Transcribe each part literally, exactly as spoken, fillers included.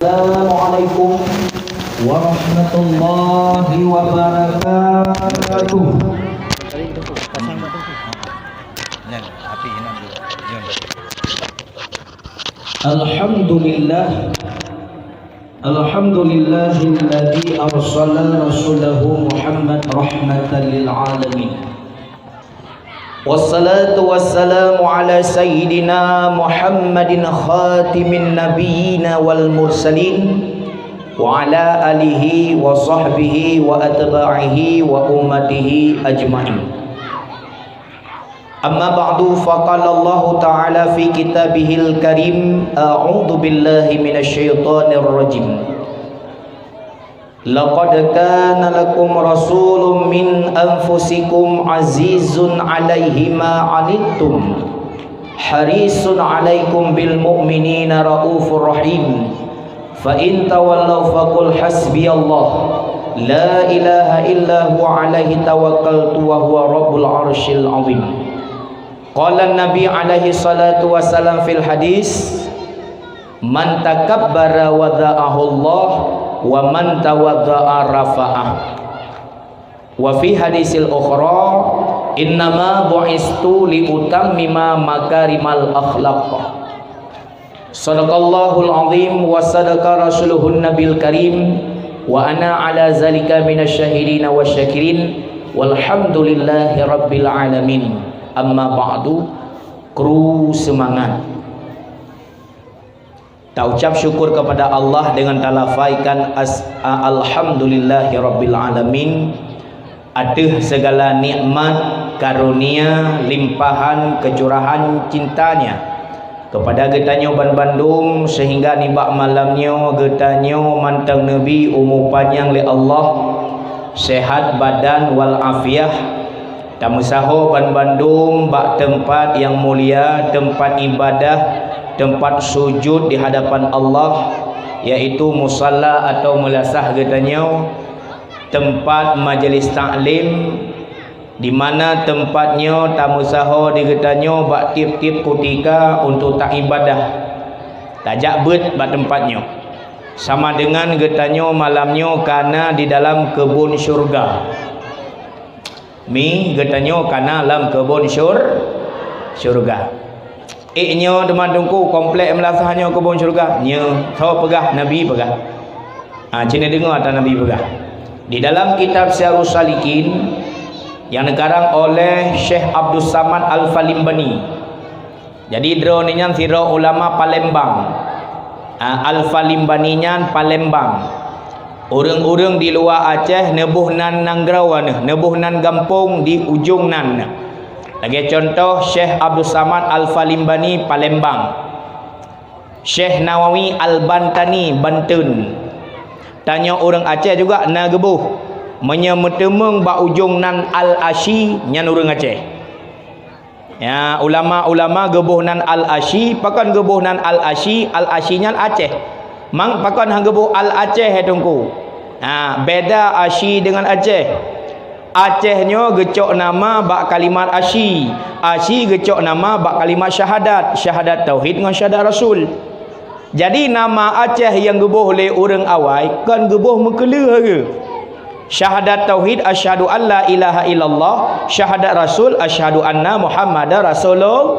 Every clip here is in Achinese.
Assalamualaikum warahmatullahi wabarakatuh. Alhamdulillah. Alhamdulillahilladzi arsala rasulahu Muhammad rahmatan lil alamin. Wassalatu wassalamu ala sayyidina Muhammadin khatimin nabiyyina wal mursalin, wa ala alihi wa sahbihi wa atba'ihi wa ummatihi ajma'in. Amma ba'du, faqala Allahu ta'ala fi kitabihil karim, a'udzu billahi minasy syaithanir rajim. Laqad kana lakum rasulun min anfusikum azizun alaihi ma anittum, harisun alaikum bil mu'minina raufur rahim. Fa in tawallaw faqul hasbiyallah, la ilaha illa huwa alaihi tawakkaltu wa huwa rabbul arsyil azim. Qala Nabi alaihi salatu wassalam fil hadis, "Man takabbara wadha'ahu Allah, wa man tawadha'a rafa'ah." Wa fi hadisil ukhra, "Innama bu'istu li utammima makarimal akhlaq." Sadaqallahul azim wa sadaqa rasuluhun nabil karim, wa ana ala zalika minasy syahidina wasyakirin, walhamdulillahi rabbil alamin. Amma ba'du, kru semangat. Ta ucap syukur kepada Allah dengan talafaikan as-, a-, alhamdulillahi rabbil alamin. Ateueh segala nikmat, karunia, limpahan, kecurahan cinta-Nya kepada geutanyoe banbandum, sehingga nibak malam nyoe geutanyoe mantong neubi umu panyang lé Allah, sehat badan wal afiah, tameusaho banbandum bak teumpat nyang mulia, teumpat ibadah, teumpat sujud di hadapan Allah, yaitu musalla atau meulasah geutanyoe, teumpat majelis taklim, di mana teumpat nyoe tameusaho di geutanyoe bak tieb-tieb kutika untuk taibadah, tajak beuet bak teumpat nyoe. Sama dengan geutanyoe malam nyoe kana di dalam keubon syurga. Mi geutanyoe kana lam keubon syur-, syurga. Ék nyoe teuma Teungku, komplek meulasah nyoe keubon syurga? Nyoe, soe peugah? Nabi peugah. Ha, ci neudeungoe ata Nabi peugah. Di dalam kitab Siyarus Salikin yang dikarang oleh Syekh Abdus Samad Al-Falimbani. Jadi, droeneuh nyan sidroe ulama Palembang. Ha, Al-Falimbani nyan Palembang. Ureuëng-ureuëng di luwa Aceh neuboh nan nanggroe neuh, neuboh nan gampông di ujong nan. Lagée cuntoh Syekh Abdus Samad Al-Falimbani Palembang. Syekh Nawawi Al-Bantani Banten. Tanyoe ureuëng Aceh juga na geuboh. Meunyoe meuteumeung bak ujong nan Al-Asyi, nyan ureuëng Aceh. Ya, ulama-ulama geuboh nan Al-Asyi, pakon geuboh nan Al-Asyi? Al-Asyi nyan Aceh. Mang pakon han geuboh Al-Aceh, hai Teungku? Ha, beda Asyi dengan Aceh. Aceh nyoe geucok nama bak kalimat Asyi. Asyi geucok nama bak kalimat syahadat. Syahadat tauhid ngon syahadat rasul. Jadi, nama Aceh nyang geuboh lé ureuëng awai kon geuboh meukeuleuh lagée syahadat tauhid, asyhadu an la ilaha illallah, syahadat rasul, asyhadu anna Muhammadar Rasulul-,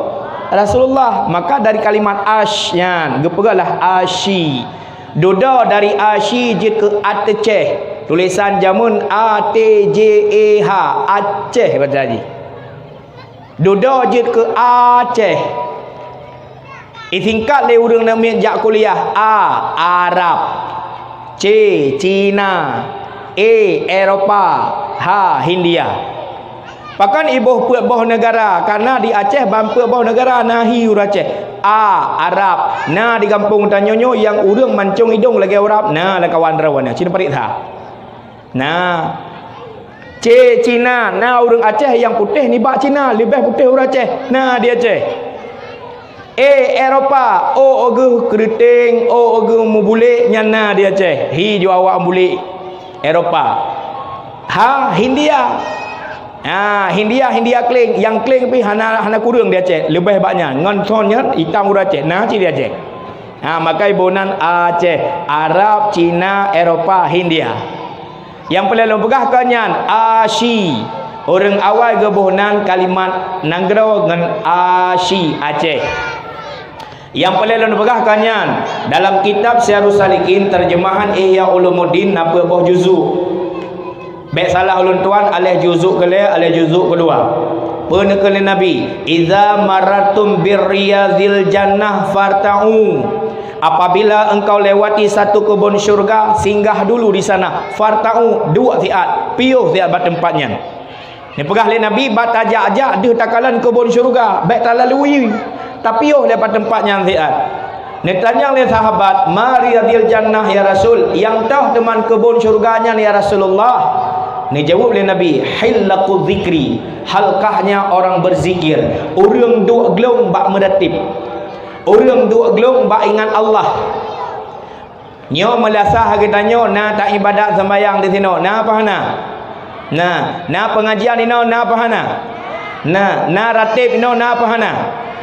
Rasulullah. Maka dari kalimat asy nyan geupeugahlah Asyi. Dudoe dari Asyi jeuet keu Ateceh. Tulésan jameun A T J E H, Aceh bahasa jih. Dudoe jeuet keu Aceh. Isingkat lé ureuëng namiet jak kuliah, A, Arab, C, Cina, E, Eropa, H, Hindia. Pakon iboh peuet boh neugara, kareuna di Aceh ban peuet boh neugara na hi ureuëng Aceh. A, Arab, na di gampông tanyoe nyoe nyang ureuëng mancong idong lagée Arab, na lam kawan droeneuh, ci neupareksa. Na. C, Cina, na ureuëng Aceh nyang putéh nibak Cina, leubeh putéh ureuëng Aceh. Na di Aceh. E, Eropa, O, O geuh keureuteng, O, O geuh meubulék, nyan na di Aceh. Hi ju awak meubulék. Eropa. Ha, Hindia. Ha, Hindia, Hindia kleng. Nyang kleng pih hana, hana kureueng di Aceh. Leubeh bak nyan. Ngon thon nyan, itam ureuëng Aceh. Na cit di Aceh. Ha, makai boh nan Aceh, Arab, Cina, Eropa, Hindia. Nyang peureulée lôn peugah kon nyan, Asyi. Ureuëng awai geuboh nan kalimat nanggroe ngon Asyi, Aceh. Nyang peureulée lôn peugah kon nyan, dalam kitab Sirus Salikin, terjemahan Ihya Ulumuddin, na peuet boh juzuk. Bék salah ulôn tuan, aléh juzuk keulhée, aléh juzuk keudua. Peue neukheun lé Nabi, "Idza marartum birriyadil jannah farta'u." Apabila engkau lewati satu kebun syurga, singgah dulu di sana. Farta'u, duek siat, piôh siat bak teumpat nyan. Neupeugah lé Nabi, bak tajak-jak deuh takalon kebun syurga, bék talalui, tapiôh lé bak teumpat nyan siat. Neutanyong lé sahabat, "Ma riyadil jannah ya Rasul?" Nyang toh teuma kebun syurga nyan, ya Rasulullah? Neujaweueb lé Nabi, "Hilaqu dzikri, halkahnya orang berzikir, ureuëng duek glông bak meuratéb, ureuëng duek glông bak ingat Allah." Nyoe meulasah geutanyoe na taibadat seumbahyang di sinoe, na apa hana? Na, na peungajian inoe, na apa hana? Na, na ratéb inoe, na apa hana?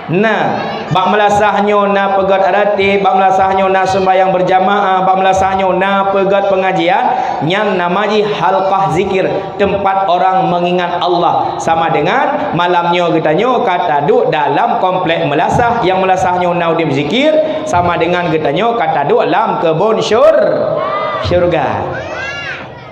Na, bak meulasah nyoe na peugét ratéb, bak meulasah nyoe na seumbahyang berjamaah, bak meulasah nyoe na peugét peungajian, nyan nama jih halqah zikir, teumpat orang mengingat Allah. Sama dengan malam nyoe geutanyoe ka taduek dalam komplek meulasah, nyang meulasah nyoe na udeb zikir, sama dengan geutanyoe ka taduek lam keubon syur-, syurga.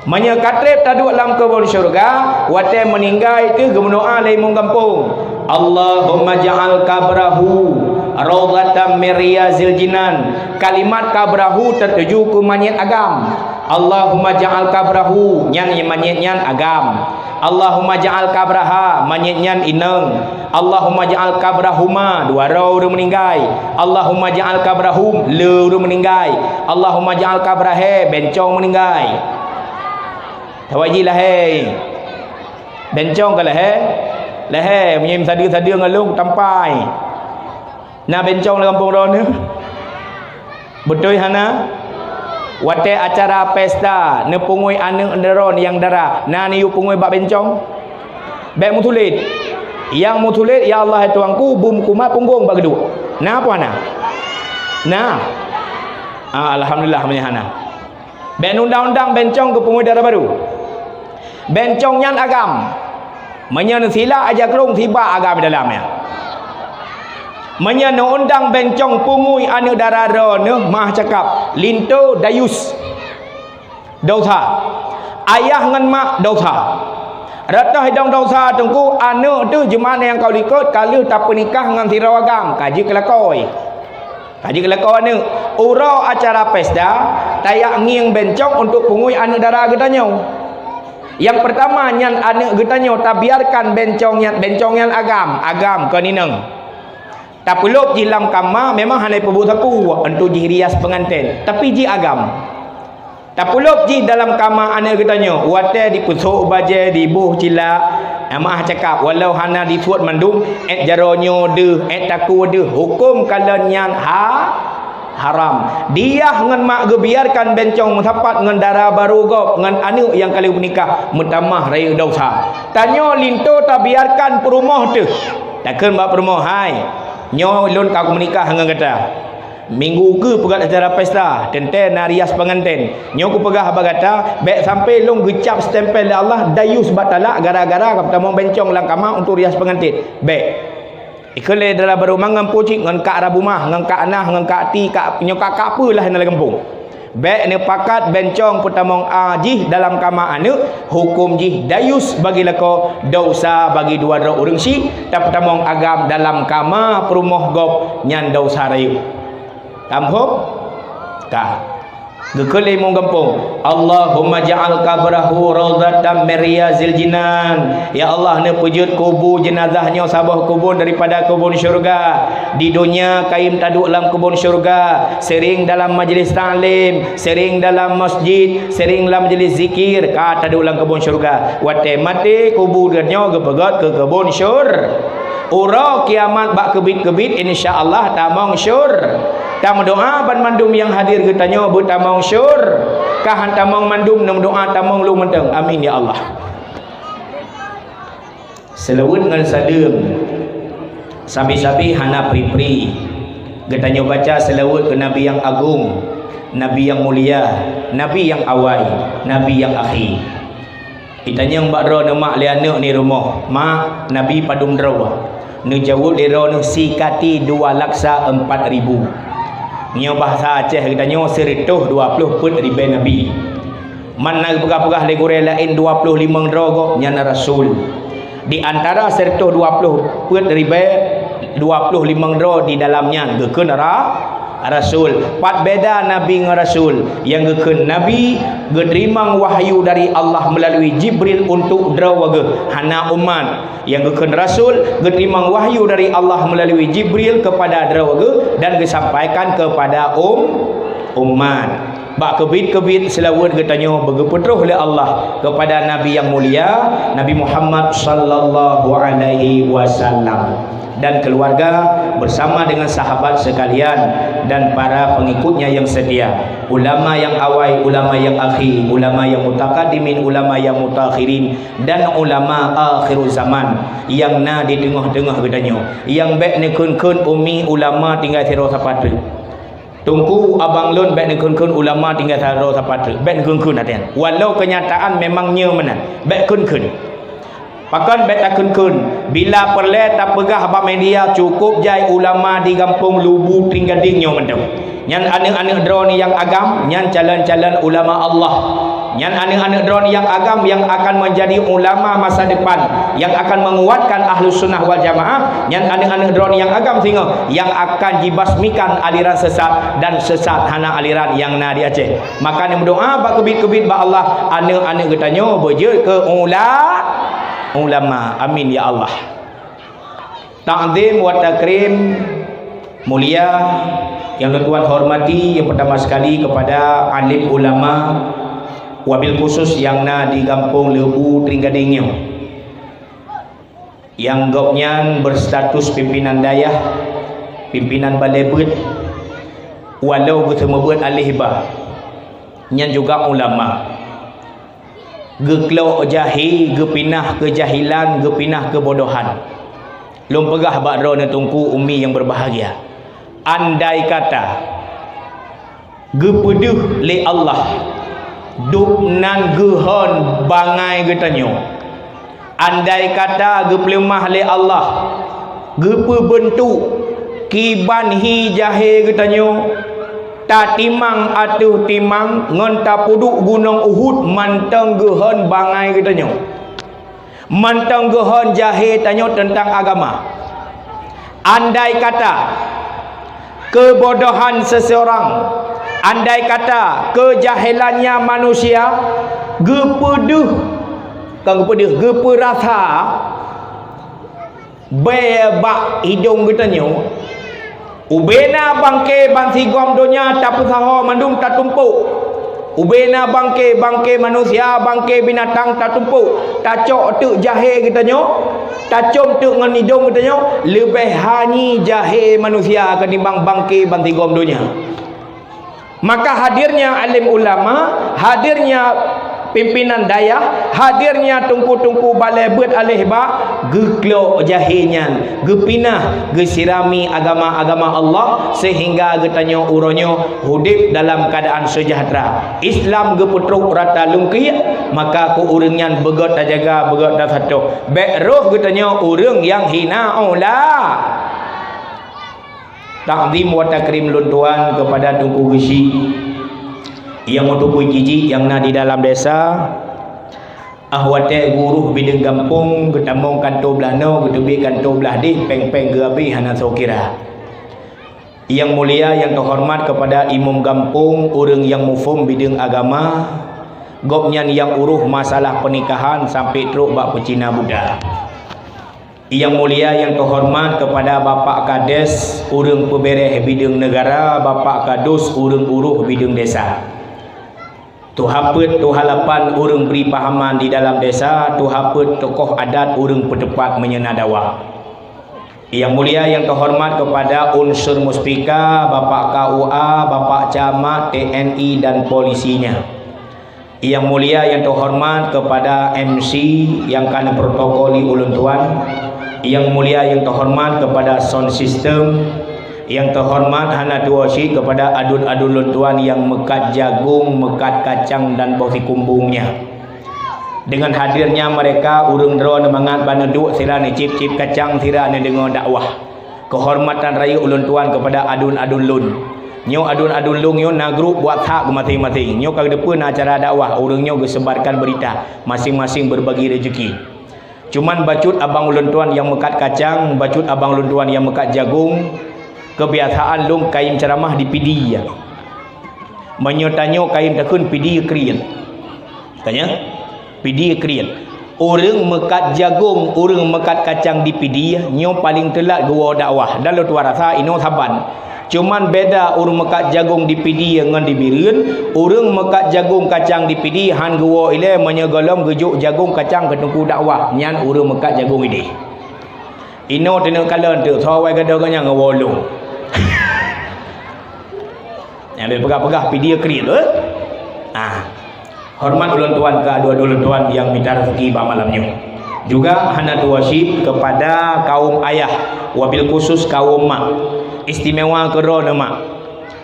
Meunyoe ka treb taduek lam keubon syurga, watée meuninggai teuh geumeudoá lé imum gampông, "Allahumma ja'al qabrahu raudhatan min riyazil jinan." Kalimat qabrahu teutuju keu manyét agam. "Allahumma ja'al qabrahu," nyan manyét nyan agam. "Allahumma ja'al qabraha," manyét nyan inong. "Allahumma ja'al qabrahuma," dua droe ureuëng meuninggai. "Allahumma ja'al qabrahum," le ureuëng meuninggai. "Allahumma ja'al qabrahe," bencong meuninggai. Tawai jih lahé. Bencong ka lahé? Lahé, meunyoe sadeue-sadeue ngon lôn tampai. Na bencong lam gampông droeneuh? Beutôi hana? Watée acara pesta, neupungui aneuëk droeneuh nyang dara, na neuyue pungui bak bencong? Bék meusulet. Nyang meusulet, "Ya Allah, hai Tuhanku, bum kuma punggong bak geuduek." Na apa hana? Na. Ah, alhamdulillah, meunyoe hana. Bék undang-undang bencong geupungui dara barô. Bencong nyan agam. Meunyoe neusila aja krong siba agam dalam nyan. Meunyoe neuundang bencong pungui aneuëk dara droeneuh, meuah cakap, linto dayus. Dosa. Ayah ngon mak dosa. Rot toh idong dosa teungku, aneuëk teuh jeumah nyang ka likot ka lheueh tapeunikah ngon sidroe agam, ka jeuet keu lakoe. Ka jeuet keu lakoe aneuëk. Uroe acara pesta, tajak ngieng bencong untuk pungui aneuëk dara geutanyoe. Nyang peurtama nyan aneuëk geutanyoe tabiarkan bencong nyan, bencong nyan agam, agam kon inong. Tapeulop jih lam kama memang hana peubuet sapeue untuk jih rias peunganten, tapi jih agam. Tapeulop jih dalam kama aneuëk geutanyoe, watée dipeusok bajée, diboh cilak, meuah cakap, walau hana disuet mandum, ék jaroe nyoe deuh, ék takue deuh, huköm kalon nyan ha-, haram. Di ayah ngon mak geubiarkan bencong meusapat ngon dara barô gob ngon aneuëk nyang ka lheueh meunikah, meutamah rayeuk dosa. Tanyoe linto tabiarkan peurumoh teuh. Takheun bak peurumoh, "Hai, nyoe lôn ka kumeunikah ngon gata. Minggu ukeue peugét acara pesta, teuntée na rias peunganten. Nyoe kupeugah bak gata, bék sampoe lôn geucab stempel lé Allah dayus bak talak gara-gara ka peutamong bencong lam kama untuk rias peunganten. Bék." Ikheun lé dara barô mangat pucit ngon kak rabumah, ngon kak nah, ngon kak ti, kak nyoe kak, kak peue lah na lam gampông. Bék neupakat bencong peutamong a jih dalam kama aneuëk, huköm jih dayus bagi lakoe, dosa bagi dua droe ureuëng syiek, tapeutamong agam dalam kama peurumoh gob nyan dosa rayeuk. Tamphom? Ka. Geukheun lé imum gampông, "Allahumma ja'al qabrahu raudhatan min riyazil jinan." Ya Allah, neupeujeuet kubu jeunazah nyoe saboh keubon daripada keubon syurga. Di donya kayém taduek lam keubon syurga, sering dalam majlis taklim, sering dalam masjid, sering lam majlis zikir, ka taduek lam keubon syurga. Watée maté, kubu geutanyoe geupeugét keu keubon syur-, Uroe kiamat bak keubiet-keubiet, insya Allah tamong syur-, tameudoá banmandum nyang hadir geutanyoe beutamong syur-, ka han tamong mandum, neumeudoá tamong lôn mantong. Amin ya Allah. Seulaweuet ngon saleuem, sabe-sabe hana pri-pri. Geutanyoe baca seulaweuet keu Nabi nyang agong, Nabi nyang mulia, Nabi nyang awai, Nabi nyang akhé. Itanyong bak droeneuh mak lé aneuk nibak rumoh, "Mak, Nabi padum droe?" Neujaweueb lé droeneuh, "Sikati dua laksa empat ribu." Nyoe bahasa Aceh geutanyoe, sireutôh dua ploh peuet ribée Nabi. Man na geupeugah-peugah lé gurée laén dua ploh limong droe gob nyan rasul. Di antara sireutôh dua ploh peuet ribée, dua ploh limong droe di dalam nyan geukheun ra-, rasul. Pat beda nabi ngon rasul. Nyang geukheun nabi geuteurimong wahyu dari Allah meulalu Jibril untuk droe geuh, hana umat. Nyang geukheun rasul geuteurimong wahyu dari Allah meulalu Jibril keupada droe geuh dan geusampaikan keupada um-, umat. Bak keubiet-keubiet seulaweuet geutanyoe beugeupeutôh lé Allah keupada Nabi nyang mulia, Nabi Muhammad sallallahu alaihi wasallam, dan keluarga bersama dengan sahabat sekalian dan para pengikutnya yang setia, ulama nyang awai, ulama nyang akhé, ulama nyang mutakadimin, ulama nyang mutakhirin, dan ulama akhirul zaman nyang na di teungoh-teungoh geutanyoe. Nyang bék neukheun-kheun umi ulama tinggai sidroe sapat treuk. Teungku, abang lôn bék neukheun-kheun ulama tinggai sidroe sapat treuk. Bék neukheun-kheun até nyan. Walau keunyataan memang nyoe meunan. Bék kheun-kheun. Pakon bék takheun-kheun? Bila peureulée tapeugah bak media, cukôp jai ulama di gampông Lubu Trienggadeng nyoe mantong. Nyan aneuk-aneuk droeneuh nyang agam, nyan calon-calon ulama Allah. Nyan aneuk-aneuk droeneuh nyang agam nyang akan menjadi ulama masa depan, nyang akan menguatkan Ahlus Sunnah wal Jamaah. Nyan aneuk-aneuk droeneuh nyang agam singoh, nyang akan jibasmikan aliran sesat dan sesat hana aliran nyang na di Aceh. Maka neumeudoá bak keubiet-keubiet bak Allah, aneuk-aneuk geutanyoe beujeuet keu ula-, ulama. Amin ya Allah. Takzim wa takrim mulia nyang lôn tuan hormati, nyang pertama sekali kepada alim ulama, wabil khusus nyang na di gampông Lubu Trienggadeng nyoe. Nyang gobnyan berstatus pimpinan dayah, pimpinan balée beuet, walau geuseumeubeuet aléh ba, nyan juga ulama. Geuklok jahé, geupinah keujahilan, geupinah keubodohan. Lôn peugah bak droeneuh teungku umi nyang berbahagia, andai kata geupeudeuh lé Allah, dub nan geuhon bangai geutanyoe. Andai kata geupeuleumah lé Allah, geupeubeuntuk kiban hi jahé geutanyoe, tatimang ateueh timang ngon tapeuduek gunong Uhud mantong geuhon bangai geutanyoe. Mantong geuhon jahé tanyoe teuntang agama. Andai kata keubodohan seuseurang, andai kata keujahélannya manusia geupeudeuh, kon geupeudeuh, geupeurasa bée bak idong geutanyoe, ubena bangke bansigom donya tapeusaho mandum tatumpok. Ubena bangke-bangke manusia, bangke binatang tatumpok, tacok teuk jahé geutanyoe, tacom teuk ngon idong geutanyoe, leubeh hanyi jahé manusia keutimbang bangke bansigom donya. Maka hadirnya alim ulama, hadirnya pimpinan dayah, hadirnya teungku-teungku balée beuet aléh ba, geuklok jahé nyan, geupinah, geusirami agama-agama Allah, sehingga geutanyoe uroe nyoe udeb dalam keuadaan seujahteura. Islam geupeutrok rata lungkiek, maka keu ureuëng nyan beugét tajaga, beugét tasatoh. Bék roh geutanyoe ureuëng nyang hina ula. Takzim wa takrim lôn tuan keupada Teungku Geuchik nyang meutupeue jijik nyang na di dalam desa. Ah watée geuruh bideueng gampông, geutamong kantô blah noe, geuteubiet kantô blah deh, péng-péng geuhabéh hana soe kira. Nyang mulia, nyang teuhoreumat keupada imum gampông, ureuëng nyang muphom bideueng agama, gobnyan nyang uroh masalah peunikahan sampoe trok bak peucina buta. Nyang mulia, nyang teuhoreumat keupada Bapak Kades, ureuëng peubeureh bideueng neugara, Bapak Kadus, ureuëng uroh bideueng desa. Tuha Peuet, Tuha Lapan, ureuëng bri pahaman di dalam desa, Tuha Peuet, tokoh adat, ureuëng peuteupat meunyeuna dawa. Nyang mulia, nyang teuhoreumat keupada unsur muspika, Bapak K U A, Bapak Camat, T N I, dan polisinya. Nyang mulia, nyang teuhoreumat keupada M C nyang ka neuprotokoli ulôn tuan. Nyang mulia, nyang teuhoreumat keupada sound system, Yang terhormat hana tuwoe cit kepada adun-adun lôn tuan yang meukat jagong, meukat kacang dan boh sikumbong nyan. Dengan hadirnya mereka, ureuëng droeneuh mangat bak neuduek sira neucip-cip kacang, sira neudeungoe dakwah. Kehormatan rayeuk ulôn tuan kepada adun-adun lôn. Nyoe adun-adun lôn nyoe na grup WhatsApp masing-masing. Nyoe ka geuteupeue na acara dakwah, ureuëng nyoe geusebarkan beurita, masing-masing beurbagi reuzeki. Cuman bacut abang ulôn tuan nyang meukat kacang, bacut abang ulôn tuan nyang meukat jagong, keubiasaan lôn kayém ceuramah di Pidie. Meunyoe tanyoe kayém takheun Pidie kriet. Tanya? Pidie kriet. Ureuëng meukat jagong, ureuëng meukat kacang di Pidie, nyoe paleng teulat geuwoe dakwah. Dan lôn tuan rasa inoe saban. Cuman beda ureuëng meukat jagong di Pidie ngon di Bireuen, ureuëng meukat jagong kacang di Pidie han geuwoe ilée meunyoe gohlom geujok jagong kacang keu teungku dakwah, nyan ureuëng meukat jagong ideh. Inoe teuneuk kalon teuk, soe awai gadôh geuh nyan ngon woe lôn. Nyang lôn peugah-peugah Pidie kriet, eh? Ah. Hormat ulôn tuan keu adun-adun lôn tuan nyang mita reuzeki bak malam nyoe. Juga hana tuwoe cit kepada kaum ayah, wabil khusus kaum mak. Istimewa keudroe neuh mak.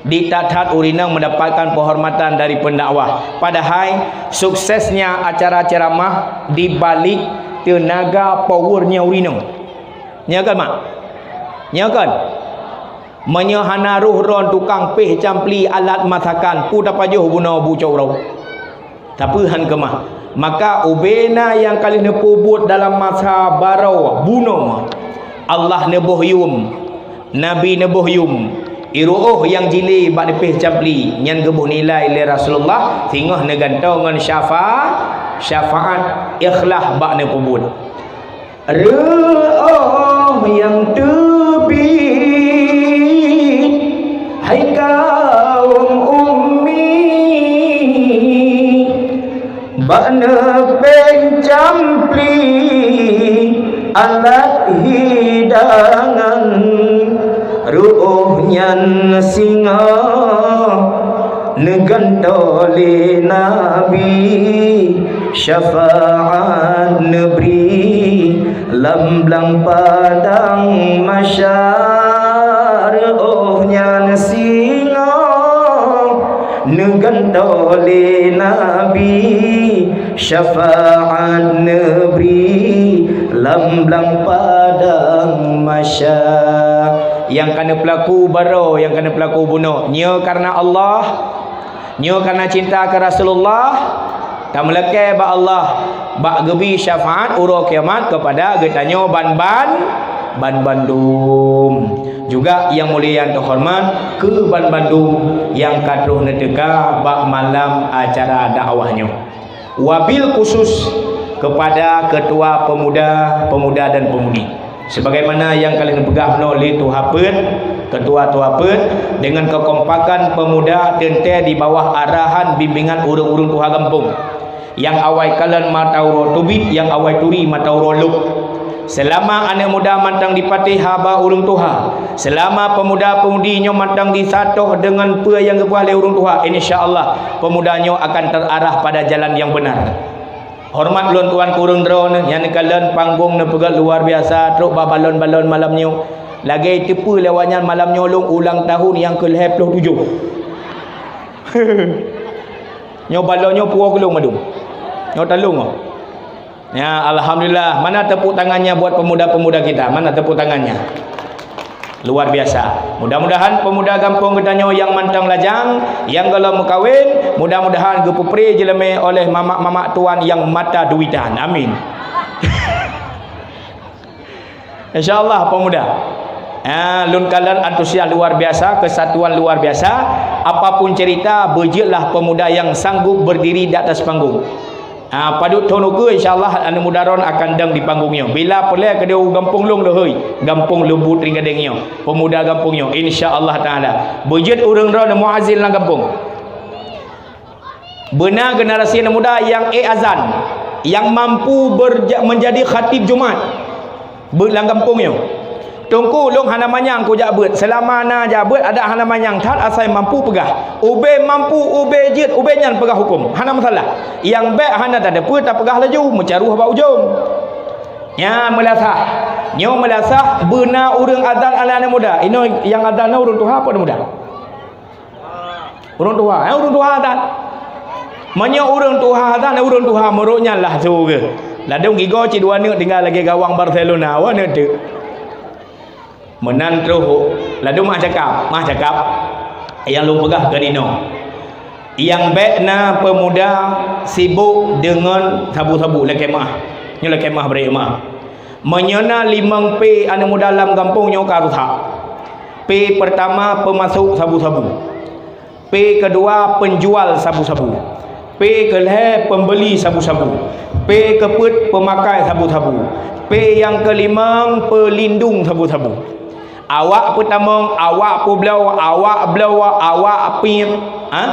Di that-that ureuëng inong mendapatkan penghormatan dari pendakwah. Padahai suksesnya acara ceramah di balik teunaga powernya ureuëng inong. Nya kan, mak? Nya kan? Meunyoe hana roh droe tukang péh campli alat masakan, peue tapajoh bunoe bu cok uroe? Tapi han keumah. Maka ubena nyang ka lheueh neupeubuet dalam masa baroe bunoe, Allah neuboh yum, Nabi neuboh yum, iruoh nyang jile bak neupéh campli, nyan geuboh nilai lé Rasulullah, singoh neugantoe ngon syafa-, syafaat ikhlas bak neupeubuet. Reuoh nyang teubiet, hai kaum ummi, bak neupéh campli alat hidangan, reuoh nyan singoh neugantoe lé Nabi, syafaat neubri lam blang padang mahsyar. Reuoh nyan singoh neugantoe lé Nabi, syafaat neubri lam blang padang mahsyar. Nyang ka neupeulaku baroe, nyang ka neupeulaku bunoe, nyoe kareuna Allah, nyoe kareuna cinta keu Rasulullah, tameulakée bak Allah bak geubri syafaat uroe kiamat keupada geutanyoe ban-ban, ban bandum. Juga nyang mulia nyang teuhormat keu ban bandum nyang ka troh neuteuka bak malam acara dakwah nyoe. Wabil khusus kepada Ketua Pemuda, Pemuda dan Pemudi. Sebagaimana nyang ka lheueh neupeugah bunoe lé Tuha Peuet, Ketua Tuha Peuet, dengan kekompakan pemuda teuntée di bawah arahan bimbingan ureuëng-ureuëng tuha gampông. Nyang awai kalon mata uroe teubiet, nyang awai turi mata uroe lôb. Seulama aneuëk muda mantong jipatéh haba ureuëng tuha, seulama pemuda-pemudi nyoe mantong jisatoh deungon peue nyang geupeugah lé ureuëng tuha, insya Allah pemuda nyoe akan terarah pada jalan nyang beunar. Horeumat lôn tuan keu ureuëng droeneuh nyang neukalon panggong neupeugét luar biasa trok bak balon-balon malam nyoe. Lagée teupeue lé awaknyan malam nyoe lôn ulang tahun nyang keu lhée ploh tujoh. Nyoe balon nyoe puwoe keu lôn mandum. Nyoe talông nyoe. Ya, alhamdulillah. Mana tepuk tangannya buat pemuda-pemuda kita? Mana tepuk tangannya? Luar biasa. Mudah-mudahan pemuda gampông geutanyoe nyang mantong lajang, nyang gohlom meukawen, mudah-mudahan geupeupré jeuleumé oleh mamak-mamak tuan nyang mata duitan. Amin. Insya Allah pemuda. Ha, lôn kalon antusias luar biasa, kesatuan luar biasa. Apapun cerita, beujeuetlah pemuda yang sanggup berdiri di atas panggung. Ha, padub thon ukeue, insya Allah aneuëk muda droen akan dong di panggong nyoe. Bila peureulée keudeh u gampông lôn leuhôi, gampông Lubuk Trienggadeng nyoe, pemuda gampông nyoe, insya Allah taala. Beujeuet ureuëng droen muazin lam gampông. Beuna generasi aneuk muda nyang ék azan, nyang mampu berja-, menjadi khatib Jumat beuet lam gampông nyoe. Teungku, lôn hana manyang kujak beuet. Seulama na jak beuet, adak hana manyang that asai mampu peugah. Ubé mampu, ubé jeuet, ubé nyan peugah huköm. Hana masalah. Nyang bék hana tateupeue tapeugah laju, meucaroh bak ujong. Nyan meulasah. Nyoe meulasah beuna ureuëng azan aneuk muda. Inoe nyang azan nyoe ureuëng tuha apa aneuk muda? Ureuëng tuha, eh, ureuëng tuha azan. Meunyoe ureuëng tuha azan, eh, ureuëng tuha meurok nyan lah su geuh. Ladôm gigoe cit dua neuk tinggai lagée gawang Barcelona, wa neuk teuk. Meunan troh, ladôm mah cakap, mah cakap. Nyang lôn peugah keu inoe. Nyang bék na peumuda sibok deungon sabu-sabu, lakée meuah. Nyoe lakée meuah, bri meuah. Meunyoe na limong P aneuk muda lam gampông nyoe ka rusak. P peurtama, peumasok sabu-sabu. P keudua, peunjual sabu-sabu. P keulhée, peumbeuli sabu-sabu. P keupeuet, peumakai sabu-sabu. P nyang keulimong, peulindong sabu-sabu. Awak peutamong, awak peubloe, awak bloe, awak piep, ha?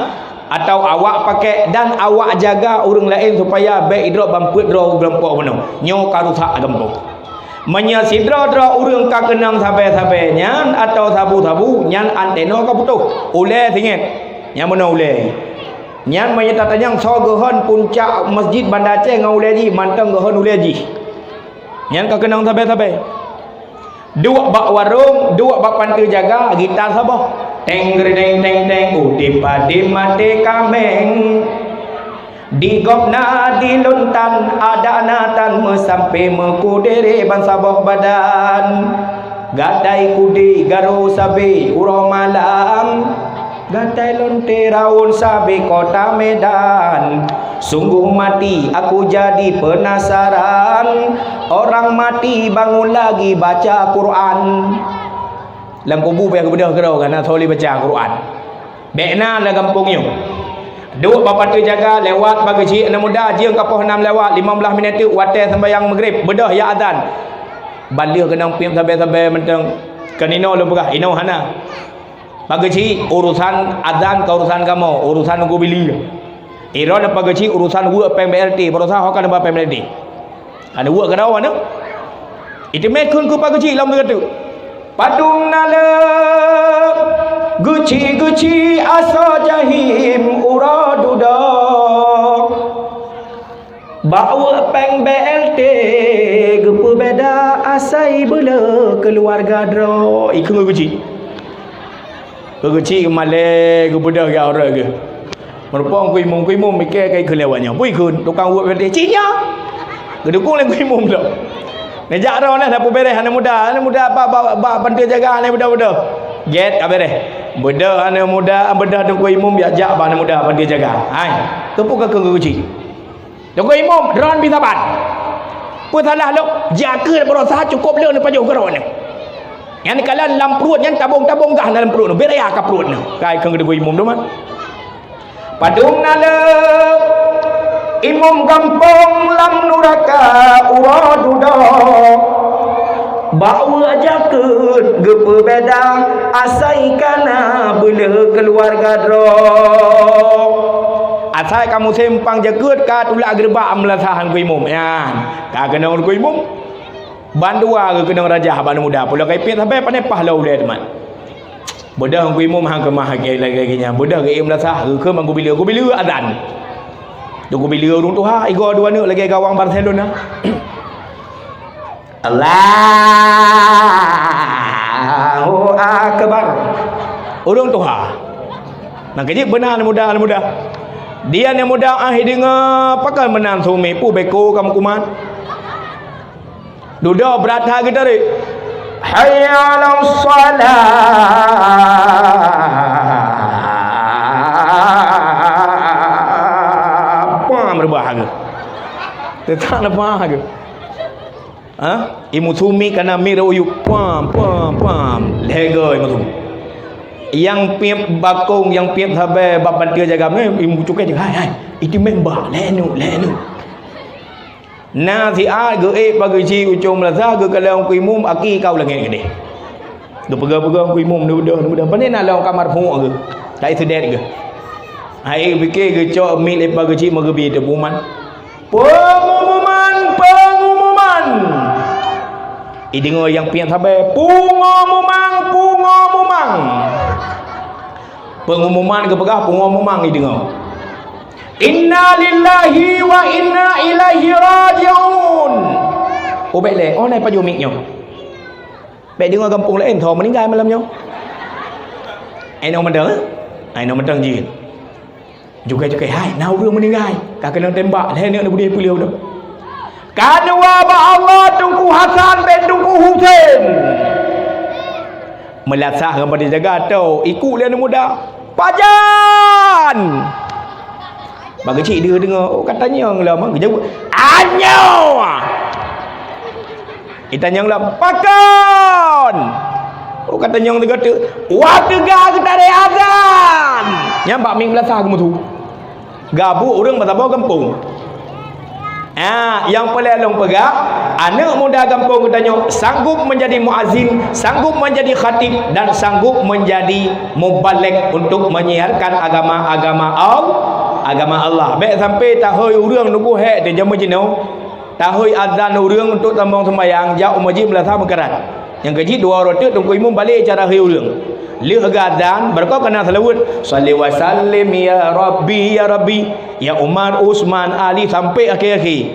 Atawa awak pakék dan awak jaga ureuëng laén supaya bék idrob ban peuet droe u geulompok bunoe. Nyoe ka rusak gampông. Meunyoe sidroe-droe ureuëng ka keunong sabe-sabe nyan atawa sabu-sabu, nyan anteno ka putôh. Ulée singet. Nyan meunoe ulée. Nyan meunyoe tatanyong soe geuhon puncak masjid Banda Aceh ngon ulée jih, mantong geuhon ulée jih. Nyan ka keunong sabe-sabe. Duek bak warong, duek bak panteue jaga, gita saboh. Teng gerdeng teng teng, udeb padeb maté kaméng. Di gobnyan di lôn tan, adak na tan meusampé meukudere ban saboh badan. Gatai kudé garo sabe uroe malam. Gatai lonte rawon sabe kota Medan. Sungguh mati aku jadi penasaran. Orang mati bangun lagi baca Quran. Lam kubu payah geubeudôh keudroe ka na soe lé baca Quran. Bék na lam gampông nyoe. Duek bak panteue jaga, lewat bak geuchik aneuk muda, jeueng ka poh nam lewat, limong blaih minét teuk watée seumbahyang Maghrib, beudôh ya azan. Ban lheueh keunong piep sabe-sabe mantong. Keu inoe lôn peugah, inoe hana. Bak geuchik urusan azan ka urusan kamoe, urusan geubileue. Droeneuh bak geuchik urusan weuek péng B L T, baroesa ho ka neuba péng B L T. Aneuk weuek keudroe aneuk. Iteumé kheun keu bak geuchik lom teuka teuk. Padum na le geuchik-geuchik asoe jahim uroe dudoe. Bak weuek péng B L T geupeubeda asai beuleu keuluwarga droe. Ikheun geuchik. Keu geuchik malée geubeudôh geuh uroe geuh. Meureumpok keu imum, keu imum mikée ka ikheun lé awak nyoe. Peue ikheun? Tukang weuek P T C nyoe. Geudukong lé keu imum lom. Neujak droe na, na peubéréh aneuk muda. Aneuk muda bak, bak, bak panteue jaga aneuk muda beudôh. Gét ka béréh. Beudôh aneuk muda, beudôh teungku imum, jak, jak bak aneuk muda panteue jaga. Hai, keupeue ka keu geuchik? Teungku imum, droen pih saban. Peue salah lom? Jakeuet baroesa cukôp lé neupajoh keu droeneuh. Nyan kalon lam pruet nyan tabong-tabong gah na lam pruet nyoe. Bek raya ka pruet nyoe. Kai kheun teungku imum teuma. Padum na le imum gampông lam nuraka uroe dudoe. Bak weuek jakeuet geupeubeda asai ka na beuleu keuluwarga droe. Asai ka musém pang jakeuet ka tulak geureubak meulasah teungku imum nyan. Ka keunong teungku imum. Bandua geukeunong rajah bak aneuk muda. Pulo kai piet sabe pane paih lom ulée teuma. Beudôh teungku imum hang keumah lagée-lagée nyan. Beudôh geuék meulasah geukheun ban geubileue, geubileue azan. Geubileue ureuëng tuha igoe dua neuk lagée gawang Barcelona. Allahu Akbar. Ureuëng tuha. Nah, keu jih beuna aneuk muda, aneuk muda. Dia aneuk muda ah deungoe pakon meunan sumi pu beko kamu kuman. Dudoe brat that geutarek. Hayya 'alas shalah. Pam reubah geuh. Teutap leupah geuh. Ha? Imeum sumi kana mir uyuek, pam, pam, pam. Lhée goe imeum sumi. Nyang piep bakong, nyang piep sabe bak panteue jaga meunan, imeum cukai cit, "Hai, hai, itu memba, lhée nu, lhée nu." Na siat geuék pageue cit ucong meulasah geukalon keu imeum aki kau langét keudeh. Geupeugah-peugah keu imeum, "Neubeudôh, neubeudôh." Pane na lom kamar phuek geuh. Ka iseudét geuh. Hai pike geucok miet lé pageue cit meugeubi teupuman. Pengumuman, pengumuman. Ideungoe nyang piep sabe, pungo mumang, pungo mumang. Pengumuman geupeugah pungo mumang ideungoe. Inna lillahi wa inna ilaihi raji'un. Ubek lé, oh nai pajoh miet nyoe. Bèk deungö gampông laén tho meuninggai malam nyoe. Ai nyoe mantong, eh? Ai nyoe mantong jih. Jukai-jukai, hai, na ureueng meuninggai. Ka keunong tembak, lhèe neuk neubudé peuleueh tu. Ka neuwoe bak Allah Teungku Hasan bin Teungku Husein. Meulasah ngon bak jaga tho, ikut lé aneuk muda. Pajan! Bak geuchik dia deungö, oh, ka tanyong lom, geujaweueb, "Anyoe!" Itanyong lom, "Pakon?" Oh, ka tanyong teuga teuk, "Watèe teuga geutarek azan!" Nyan bak mieng meulasah geumeusu. Gabuk ureueng meusaboh gampông. Ah, nyang peureulèe lôn peugah, aneuk muda gampông geutanyoe sanggup menjadi muazin, sanggup menjadi khatib, dan sanggup menjadi mubalig untuk menyiarkan agama, agama Al-, agama Allah. Bèk sampai tahôi ureueng nunggu hék di jameun jinoe, tahôi azan ureueng untuk sambông seumayang, jak u masjid meulasah meukarat. Nyang keujeuet dua uroe teuk Teungku Imum balek cara hai ureueng. Lheueh geuazan, barô ka na seulaweuet, "Shalli wa sallim ya Rabbi, ya Rabbi, ya Umar, Utsman, Ali," sampai akhé-akhé.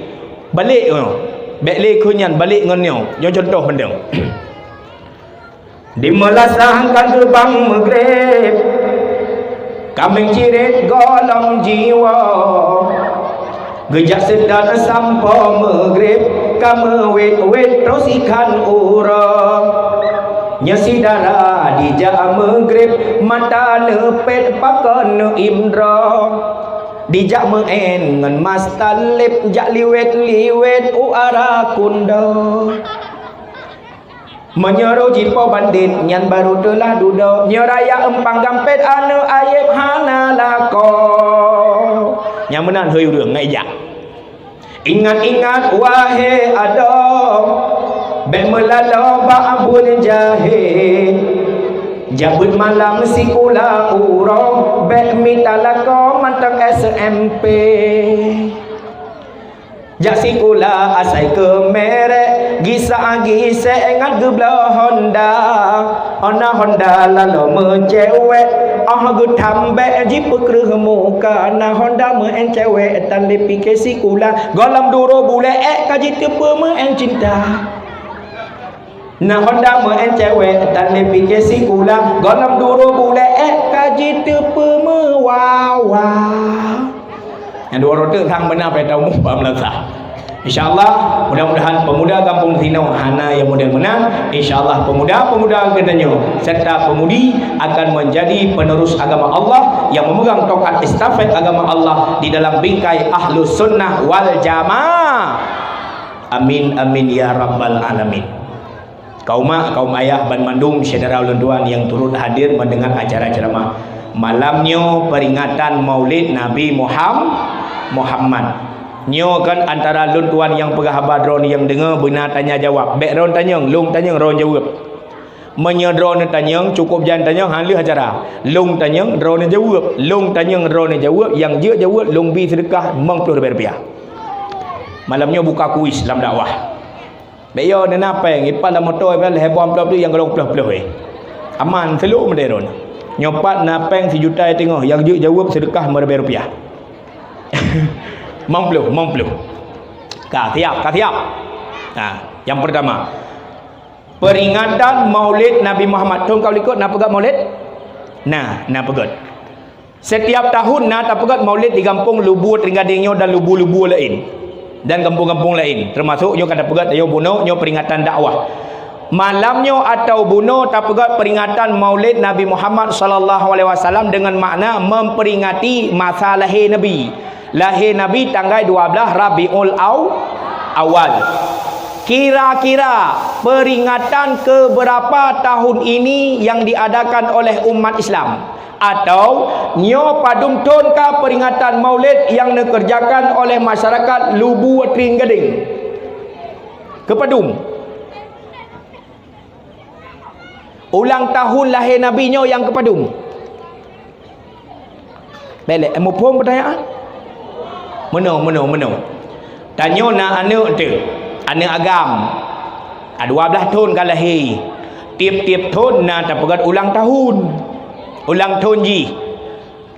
Balek nyoe. Bèk lé keu nyan, balek ngon nyoe. Nyoe cuntoh mantong. Di meulasah ka geubang Maghrib, ka meuciret gohlom jiwoe. Geujak seudang sampoe Maghrib, ka meuwét-wét troh sikhan uroe. Nyoe si dara dijak Maghrib, mata neupet pakon neuimdroe. Dijak meu'én ngon Mas Taleb, jak liwét-liwét u ara kundoe. Meunyoe roh jipo bandét, nyan barô teulah dudoe. Nyoe raya eumpang gampét aneuk ayeb hana lakoe. Nyang meunan hai ureueng ngai jak. Ingat-ingat wahé adoe, bèk meulaloe bak buleuen jahé. Jak beuet malam sikula uroe, bèk mita lakoe mantong S M P. Jak sikula asai keu merek, gisa-gisek ngat geubloe Honda. Óh na Honda laloe meucewek, óh geuthambek jipeukreueh muka. Na Honda meu'én cewek tan lé pike sikula, gohlom duroe bulek ék ka jiteupeue meu'én cinta. Na Honda meu'én cewek, tan lé pike sikula, gohlom duroe bulek ék ka jiteupeue meuwawa. Nyang dua rote sang beuna pai taumuh bak meulasah. Insya Allah, mudah-mudahan pemuda gampông sinoe hana nyang model meunan. Insya Allah, pemuda-pemuda geutanyoe serta pemudi akan menjadi penerus agama Allah yang memegang tongkat estafet agama Allah di dalam bingkai Ahlus Sunnah wal Jamaah. Amin, amin, ya rabbal alamin. Kaum mak, kaum ayah, banmandum syedara ulôn tuan nyang turut hadir mendengar acara ceramah malam nyoe, peringatan Maulid Nabi Muham-, Muhammad. Nyoe kan antara lôn tuan nyang peugah haba, droeneuh nyang deungoe beuna tanya jawab. Bèk droeneuh tanyong, lôn tanyong, droeneuh jaweueb. Meunyoe droeneuh tanyong, cukôp jan tanyong, han lheueh acara. Lôn tanyong, droeneuh jaweueb. Lôn tanyong, droeneuh jaweueb. Nyang jeuet jaweueb, lôn bi seudeukah limong ploh ribèe rupiah. Malam nyoe buka kuis lam dakwah. Bèk yo, na péng, ipat lam moto, ipat lhèe boh amplop tu nyang golom ploh-ploh, eh. Aman, seulom deh ron. Nyoe pat na péng sijuta teungoh, nyang jeuet jaweueb seudeukah meuribèe rupiah. Limong ploh, limong ploh. Ka siap, ka siap. Nah, nyang pertama. Peringatan Maulid Nabi Muhammad. Thôn ka likot na peugöt Maulid? Nah, na peugöt. Setiap tahun na tapeugöt Maulid di gampông Lubue Trienggadeng nyoe dan lubue-lubue laén, dan gampông-gampông laén, teumasok nyoe ka tapeugöt tanyoe bunoe nyoe peringatan dakwah. Malam nyoe atau bunoe tapeugöt peringatan Maulid Nabi Muhammad sallallahu alaihi wasallam dengan makna memperingati masa lahé Nabi. Lahé Nabi tanggai dua blah Rabiul Aw-, Awal. Kira-kira peringatan keberapa tahun ini yang diadakan oleh umat Islam? Atau nyoe padum thôn ka peringatan Maulid nyang neukeureujakan oleh masyarakat Lubue Trienggadeng? Keupadum? Ulang tahun lahé Nabi nyoe nyang keupadum? Bèk lé, muphom peutanyaan? Meunoe, meunoe, meunoe. Tanyoe na aneuk teuh, aneuk agam. A, dua blah thôn ka lahé. Tiep-tiep thôn na tapeugöt ulang tahun. Ulang thôn jih.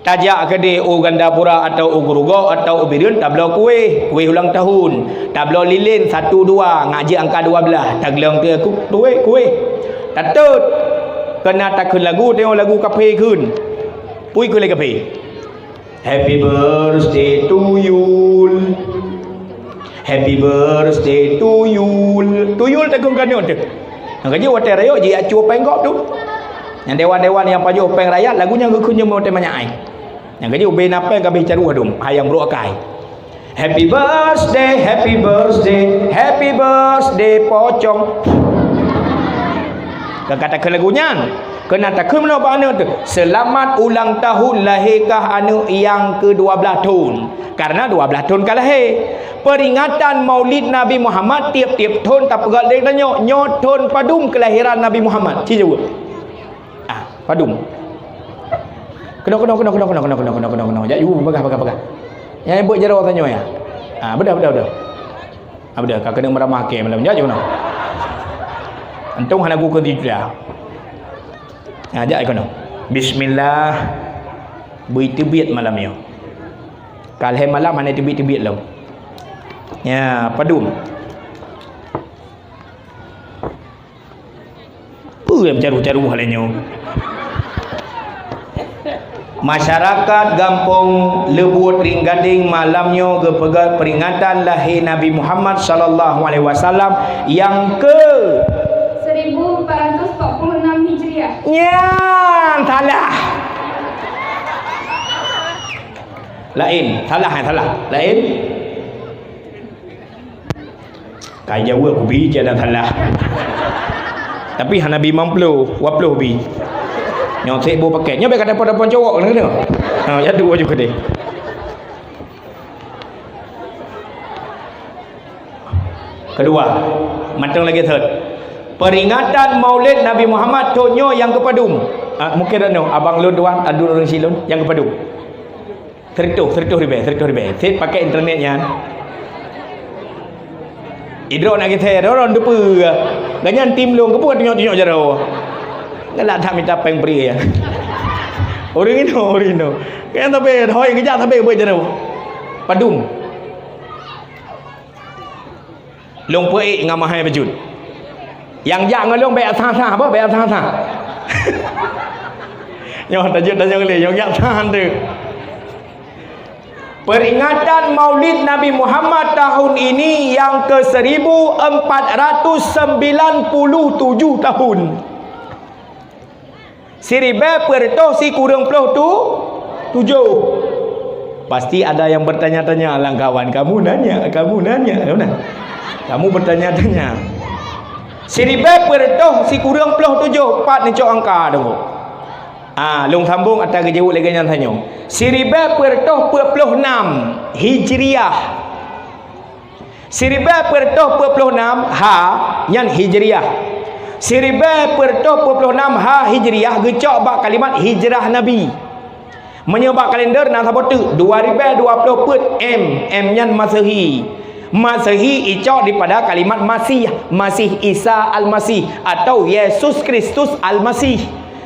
Tajak keudeh u Gandapura atau u Geurugok atau u Bireuen tabloe kueh, kueh ulang tahun. Tabloe lilén satu dua, ngajak angka dua blah, taglöng teuh ku-, kueh, kueh. Tatot. Keunan takheun lagu, teuh lagu kaphé kheun. Peue kheun lé kaphé? Happy birthday to you. Happy birthday to you. To you takheun keunan teuh. Nyang ka jeuet watèe rayeuk jiak cue péng gob tu. Nyang dewan-dewan nyang pajoh péng rakyat, lagu nyan geukheun nyoe watèe manyak ai. Nyang ka jeuet ubé na péng ka abéh caroh dum, hai nyang brok akai. Happy birthday, happy birthday, happy birthday pocong. Ka, ka takheun lagu nyan. Keunan takheun meunoe bak aneuk teuh, "Selamat ulang tahun lahé kah aneuk nyang keudua blaih thon." Karena dua blaih thon ka lahé. Peringatan Maulid Nabi Muhammad tiep-tiep thon tapeugah lé tanyoe, "Nyoe thon padum keulahiran Nabi Muhammad?" Ci jaweueb. Ah, padum. Keunoe, keunoe, keunoe. Jak ju, peugah, peugah, peugah. Nyang buet jaroe tanyoe nyan. Ah, beudôh, beudôh, beudôh. Ah, beudôh, ka keuneuk meuramah kèe malam. Jak ju keunoe. Untông hana gukheun sijila. Ah, jak keunoe. Bismillah. Beu teubiet malam nyoe. Ka lhèe malam hana teubiet-teubiet lom. Nya, padum. Peue nyang caroh-caroh lé nyoe? Masyarakat Gampông Leubuet Ring Gadeng malam nyoe geupeugah peuringatan lahé Nabi Muhammad sallallahu alaihi wasallam nyang ke seribu empat ratus empat puluh enam Hijriah. Nyan salah. Laén, salah, eh, salah. Laén. Ka jaweueb kubi, cit na salah. Tapi hana bi limong ploh, dua ploh bi. Nyoe sép boh paket. Nyoe bèk ka telepon-telepon cowok keunoe. Ha, ya dua juga deh. Kedua, mantong lagèe thot. Peringatan Maulid Nabi Muhammad thon nyoe nyang keupadum? Ah, mungkin anu, abang lôn tuan, adun ureueng silôn nyang keupadum. Sireutoh, sireutoh ribèe, sireutoh ribèe. Sép pakai internet nyan. Idroe nak geusé, droe teupeue. Ganyan tim lôn, keupeue tunyok-tunyok jaroe. Galak that mita péng bri ya. Ureueng inoe, ureueng inoe. Kan tapi hôi geujak tapi buet jaroe. Padum. Lôn peuék ngon mahai bacut. Nyang jak ngon lôn bèk sah-sah, apa? Bèk sah-sah. Nyoe tajeuet tanyong lé, nyang jak sah tu. Peringatan Maulid Nabi Muhammad tahun ini yang ke seribu empat ratus sembilan puluh tujuh tahun. Siribèe peuet reutôh sikureueng ploh tu, tujoh. Pasti ada yang bertanya-tanya, "Alang kawan, kamu nanya, kamu nanya, kamu nah. Kamu bertanya-tanya." Siribèe peuet reutôh sikureueng ploh tujoh, pat neucok angka deungoe. Ah, lôn sambong ata geujaweueb lagèe nyan tanyoe. Siribèe peuet reutôh peuet ploh nam Hijriah. Siribèe peuet reutôh peuet ploh nam ha nyan Hijriah. Siribèe peuet reutôh peuet ploh nam ha Hijriah geucok bak kalimat hijrah Nabi. Meunyoe bak kalender na saboh teuk, dua ribèe dua ploh peuet M, M nyan Masehi. Masehi icok dipada kalimat Masih, Masih Isa Al-Masih atau Yesus Kristus Al-Masih.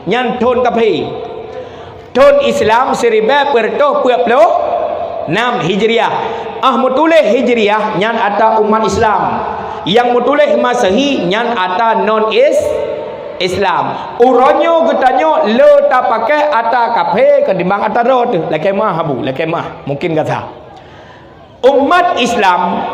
Nyan thon kaphé. Thon Islam siribèe peuet reutôh peuet ploh nam Hijriah. Ah meutuléh Hijriah nyan ata umat Islam. Nyang meutuléh Masehi nyan ata non is-, Islam. Uroe nyoe geutanyoe le tapakè ata kaphé keutimbang ata droe teuh. Lakèe meu'ah Abu, lakèe meu'ah. Mungkin gata. Umat Islam,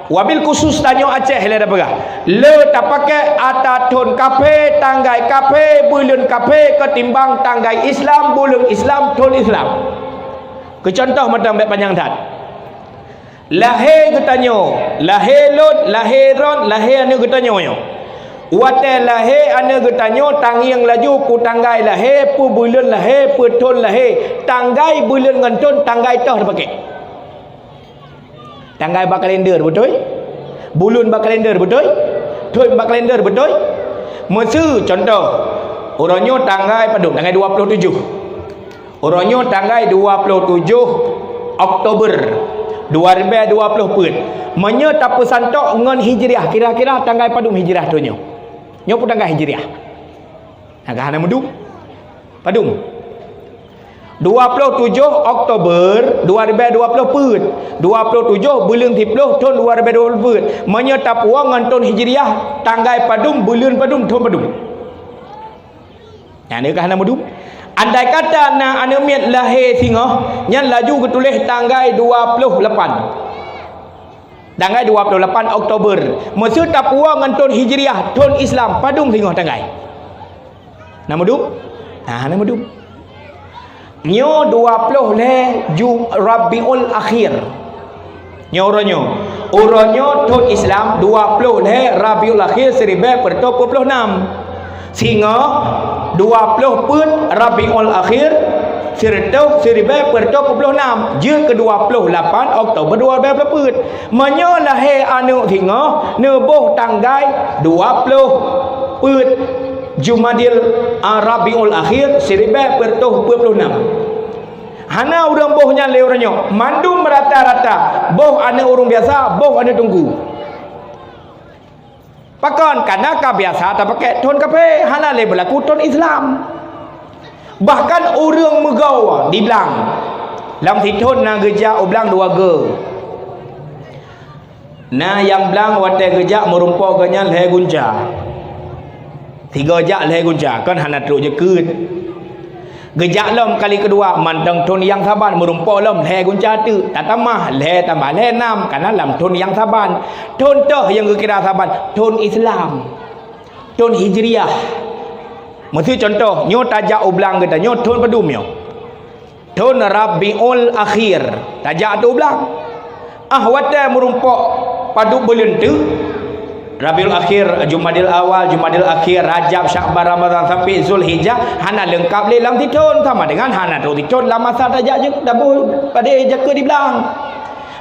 wabil khusus tanyoe Aceh lé tapeugah, le tapakè ata thon kaphé, tanggai kaphé, buleuen kaphé keutimbang tanggai Islam, buleuen Islam, thon Islam. Keu contoh mantong bèk panyang that. Lahé geutanyoe, lahé lôn, lahé droen, lahé aneuk geutanyoe nyoe. Watèe lahé aneuk geutanyoe tangieng laju peue tanggai lahé, peue buleuen lahé, peue thon lahé, tanggai buleuen ngon thon tanggai toh tapakè. Tanggai bak kalender, beutôi? Buleuen bak kalender, beutôi? Thon bak kalender, beutôi? Meuseu, contoh, uroe nyoe tanggai padum? Tanggai dua ploh tujoh. Uroe nyoe tanggai dua ploh tujoh Oktober dua ribèe dua ploh peuet. Meunyoe tapeusantok ngon Hijriah, kira-kira tanggai padum Hijriah thon nyoe? Nyoe peue tanggai Hijriah? Nah, ka hana meudum. Padum? Dua ploh tujoh Oktober dua ribèe dua ploh peuet. Dua ploh tujoh buleuen siploh thon dua ribèe dua ploh peuet. Meunyoe tapuwoe ngon thon Hijriah, tanggai padum, buleuen padum, thon padum? Nyan ka hana meudum. Andai kata na aneuk miet lahé singoh, nyan laju geutuléh tanggai dua ploh lapan. Tanggai dua ploh lapan Oktober. Meuseu tapuwoe ngon thon Hijriah, thon Islam, padum singoh tanggai? Na meudum? Na, hana meudum. Nyoe dua ploh lhée Ju-, Rabiul Akhir. Nyoe uroe nyoe. Uroe nyoe thon Islam dua ploh lhée Rabiul Akhir siribée peureutôh peuet ploh nam. Singoh dua ploh peuet Rabiul Akhir siribée peureutôh peuet ploh nam, jeuet keu dua ploh lapan Oktober dua ribée dua ploh peuet. Meunyoe lahé aneuk singoh neuboh tanggai dua ploh peuet Jumadil, a, Rabiul Akhir siribée peureutôh peuet ploh nam. Hana ureuëng boh nyan lé uroe nyoe, mandum rata-rata boh aneuk ureuëng biasa, boh aneuk teungku. Pakon? Kana ka biasa tapakée thon kafé, hana lé beulaku thon Islam. Bahkan ureuëng meugoe di blang, lam sithon na geujak u blang dua goe. Na nyang blang watée geujak meurumpok geuh nyan lhée gunca. Sigoe jak lhée gunca, kon hana trok jeukeut. Geujak lom kali keudua, mantong thon nyang saban meurumpok lom lhée gunca teuk, tatamah lhée tambah lhée nam, kana lam thon nyang saban. Thon toh nyang geukira saban, thon Islam. Thon Hijriah. Meuseu contoh, nyoe tajak u blang geutanyoe thon padum nyoe? Thon Rabiul Akhir, tajak ateueh u blang. Ah, watée meurumpok padub buleuen teuk, Rabiul Akhir, Jumadil Awal, Jumadil Akhir, Rajab, Syakban, Ramadan sampai Zulhijjah, hana leungkab lé lam sithon, sama dengan hana trok sithon lam masa tajak jeuet, taboh padé jeukeut di blang.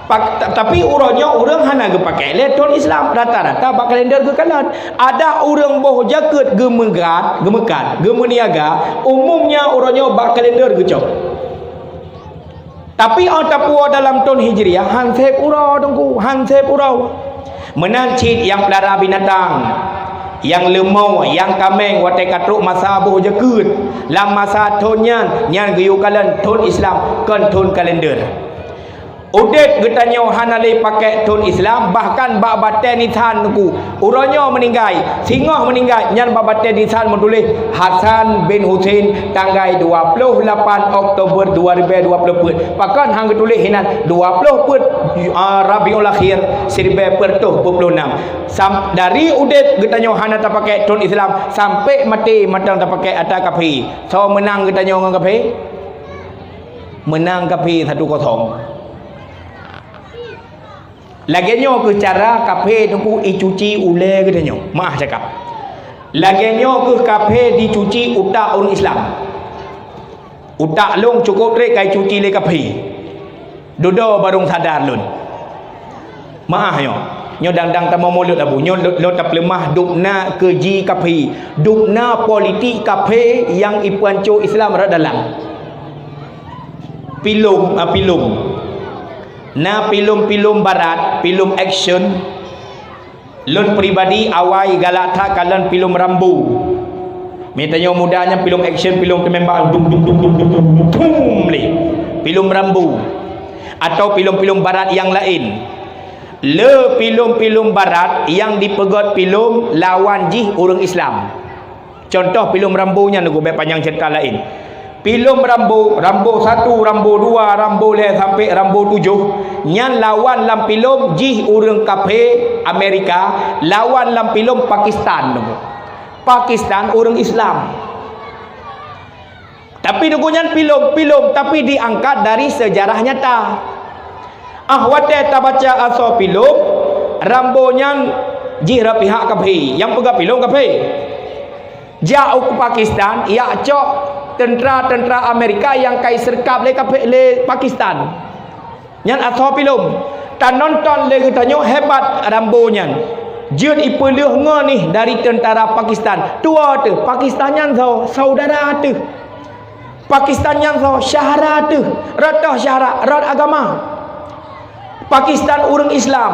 Pak, ta-, tapi uroe nyoe ureuëng hana geupakée lé thon Islam, rata-rata bak kalender geukalon. Adak ureuëng boh jeukeut geumeugat, geumeukat, geumeuniaga, umumnya uroe nyoe bak kalender geucok. Tapi óh tapuwoe dalam thon Hijriah, han sép uroe teungku, han sép uroe. Meunan cit nyang peulara binatang, nyang leumô, nyang kaméng watée ka trok masa boh jeukeut. Lam masa thon nyan, nyan geuyue kalon thon Islam, kon thon kalender. Udeb geutanyoe hana lé pakée thon Islam, bahkan bak batée nisan teungku. Uroe nyoe meuninggai, singoh meuninggai, nyan bak batée nisan meutuléh Hasan bin Husein tanggai dua ploh lapan Oktober dua ribée dua ploh peuet. Pakon han geutuléh hinan dua ploh peuet, a, Rabiul Akhir siribée peureutôh peuet ploh nam. Sam-, dari udeb geutanyoe hana tapakée thon Islam, sampoe maté mantong tapakée atra kafé. Soe meunang geutanyoe ngon kafé? Meunang kafé satu kosong. Lagée nyoe kheueh cara kafé teungku icuci ulée geutanyoe. Meu'ah cakap. Lagée nyoe kheueh kafé dicuci utak ureuëng Islam. Utak lôn cukôp treb ka icuci lé kafé. Dudoe barô sadar lôn. Meu'ah nyoe. Nyoe dang-dang tamong mulod Abu. Nyoe lôn, lôn tapeuleumah dubna keuji kafé. Dubna politik kafé nyang ipeuhanco Islam rot dalam. Pilom, ah, pilom. Na pilom-pilom barat, pilom action. Lôn pribadi awai galak that kalon pilom Rambo. Meunyoe tanyoe muda nyan pilom action, pilom teumembak dum dum dum dum dum dum dum lé. Pilom Rambo. Atau pilom-pilom barat nyang laén. Le pilom-pilom barat nyang dipeugét pilom lawan jih ureuëng Islam. Contoh pilom Rambo nyan, gobek panyang ceurita laén. Pilom Rambo, Rambo satu, Rambo dua, Rambo lhée sampai Rambo tujoh, nyan lawan lam pilom jih ureuëng kafé Amerika, lawan lam pilom Pakistan. Pakistan ureuëng Islam. Tapi teungku nyan pilom, pilom, tapi diangkat dari sejarah nyata. Ah, watée tabaca asoe pilom, Rambo nyan jih rot pihak kafé, nyang peugah pilom kafé. Jak u Pakistan, jak cok teuntra-teuntra Amerika nyang ka iseurkab lé kafé, lé Pakistan. Nyan asoe pilom. Tanonton lé geutanyoe hebat Rambo nyan. Jeuet ipeuleueh ngoe nih dari teuntara Pakistan. Tuwoe teuh, Pakistan nyan soe? Saudara teuh. Pakistan nyan soe? Syedara teuh. Rot toh syedara, rot agama. Pakistan ureuëng Islam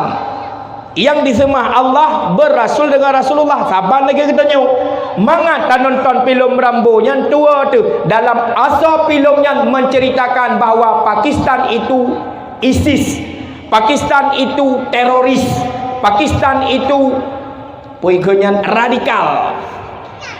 nyang diseumah Allah beurasul deungon Rasulullah, saban lagée geutanyoe. Mangat tanonton pilom Rambo nyan tuwoe teuh. Dalam asoe pilom nyan menceritakan bahwa Pakistan itu ISIS. Pakistan itu teroris. Pakistan itu, peue kheun nyan, radikal.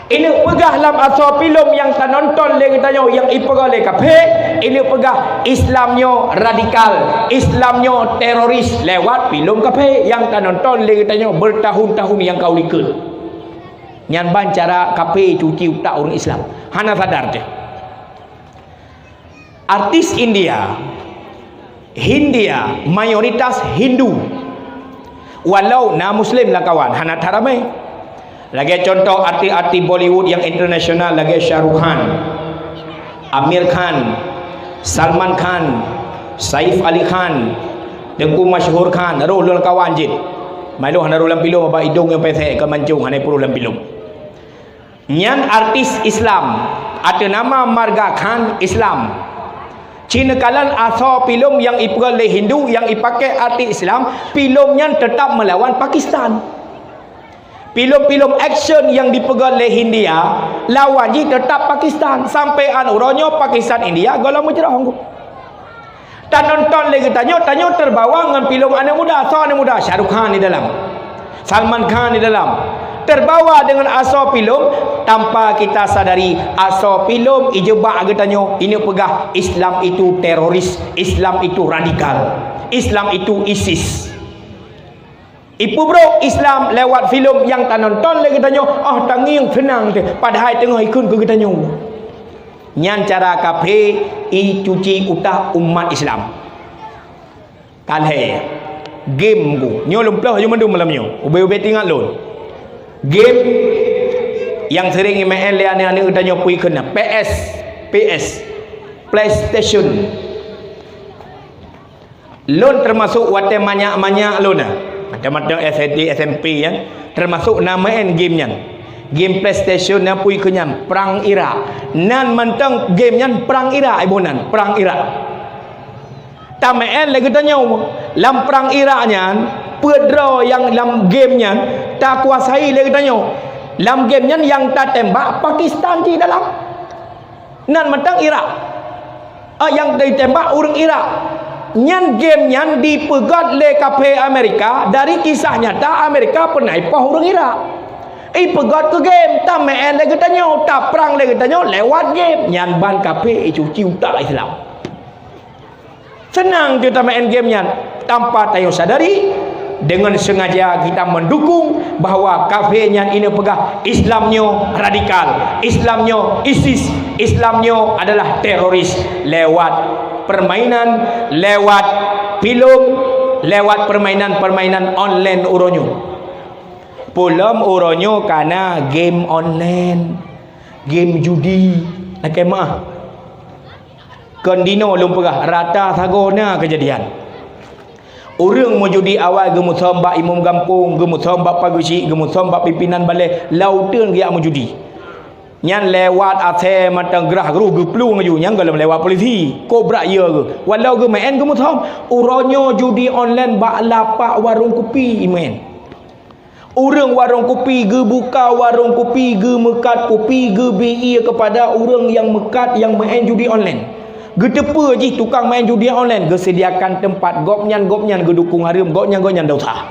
Ineuk peugah lam asoe filem nyang tanonton lé geutanyoe nyang ipeugah lé kafé, ineuk peugah Islam nyoe radikal, Islam nyoe teroris lewat filem kafé nyang tanonton lé geutanyoe beutahun-tahun nyang ka u likot. Nyan ban cara kafé cuci utak ureuëng Islam. Hana sadar teuh. Artis India, Hindia, mayoritas Hindu. Walau na Muslim lam kawan, hana that ramé. Lagée contoh artis-artis Bollywood nyang internasional lagée Shah Rukh Khan, Aamir Khan, Salman Khan, Saif Ali Khan, Teungku Mashhur Khan, roh lôn kawan jih. Malu hana roh lam filem, bak idong nyang pesek ka mancung hana peuroh lam filem. Nyan artis Islam, ateueh nama marga Khan Islam. Cit neukalon asoe filem nyang ipeugét lé Hindu nyang ipaké artis Islam, filem nyan teutap meulawan Pakistan. Filem-filem action nyang dipeugét lé Hindia, lawan jih teutap Pakistan. Sampoe 'an uroe nyoe Pakistan India gohlom meujroh. Tanonton lé geutanyoe, tanyoe teubawa ngon filem aneuk muda. Soe aneuk muda? Shah Rukh Khan di dalam. Salman Khan di dalam. Teubawa deungon asoe filem, tanpa kita sadari, asoe filem ijeubak geutanyoe, ineuk peugah Islam itu teroris, Islam itu radikal, Islam itu ISIS. Ipeubrok Islam lewat filem nyang tanonton lé geutanyoe, ah, tangieng seunang teuh, padahai teungoh ikheun keu geutanyoe. Nyan cara kafé icuci utak umat Islam. Ka lhée, game ku. Nyoe lôn ploh laju mandum malam nyoe. Ubé-ubé teuingat lôn. Game nyang sering imeu'en lé aneuk-aneuk geutanyoe peue kheun na, PS, PS, PlayStation. Lôn teumasok watée manyak-manyak lôn na. Mantong-mantong S D, S M P nyan, teumasok na meu'en game nyan. Game PlayStation na pui keu nyan, Prang Irak. Nan mantong game nyan Prang Irak, iboh nan, Prang Irak. Tameu'en lé geutanyoe, lam Prang Irak nyan, peuet droe nyang lam game nyan takuasai lé geutanyoe. Lam game nyan nyang tatembak Pakistan cit dalam. Nan mantong Irak. Ah, nyang ditembak ureuëng Irak. Nyan game nyan dipeugét lé kafé Amerika dari kisah nyata Amerika pernah ipoh ureuëng Irak. Ipeugét keu game, tameu'en lé geutanyoe, taprang lé geutanyoe lewat game. Nyan ban kafé icuci utak Islam. Seunang teuh tameu'en game nyan, tanpa tanyoe sadari, deungon seungaja kita meudukong bahwa kafé nyan ineuk peugah Islam nyoe radikal, Islam nyoe ISIS, Islam nyoe adalah teroris lewat permainan, lewat filem, lewat permainan-permainan online uroe nyoe. Peulom uroe nyoe ka na game online, game judi, lakée meu'ah. Kon dinoe lôn peugah, rata sagoe na keujadian. Ureuëng meujudi awai geumeusom bak imum gampông, geumeusom bak pageusyik, geumeusom bak pimpinan balée, lam uteuen geujak meujudi. Nyan lewat asée mantong grah geuruh geuplueng laju, nyan gohlom lewat polisi. Kobra ie geuh. Walau geumeu'en geumeusom, uroe nyoe judi online bak lapak warong kupi imeu'en. Ureuëng warong kupi geubuka warong kupi, geumeukat kupi, geubri ie keupada ureuëng nyang meukat nyang meu'en judi online. Geuteupeue jih tukang main judi online, geuseudiakan teumpat gobnyan-gobnyan geudukong hareuem, gobnyan-gobnyan desya.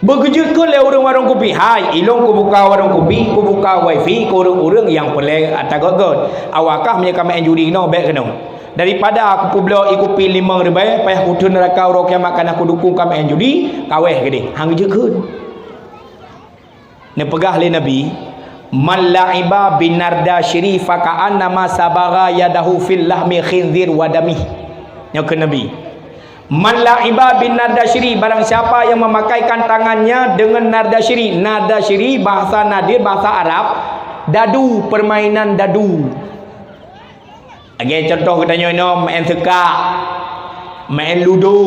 Beugeujeuet kheun lé ureuëng warong kupi, "Hai, ilôn kubuka warong kupi, kubuka wifi keu ureuëng-ureuëng nyang peureulée ata göt-göt. Awakah meunyoe ka main judi keunoe, bék keunoe." Daripada kupeubloe ie kupi limong ribée, payah kutheun neuraka uroe kiamat kareuna kudukong ka main judi, kaweh keudeh. Han geujeuet kheun. Neupeugah lé Nabi, "Man la'iba bin nardasyiri faka'annama sabagha yadahu fil lahmi khinzir wa damih." Nyoe kheun Nabi, "Man la'iba bin nardasyiri," barang siapa yang memakaikan tangannya dengan nardasyiri. Nardasyiri bahasa nadir, bahasa Arab, dadu, permainan dadu. Lagée contoh geutanyoe inoe main seukak, main ludo.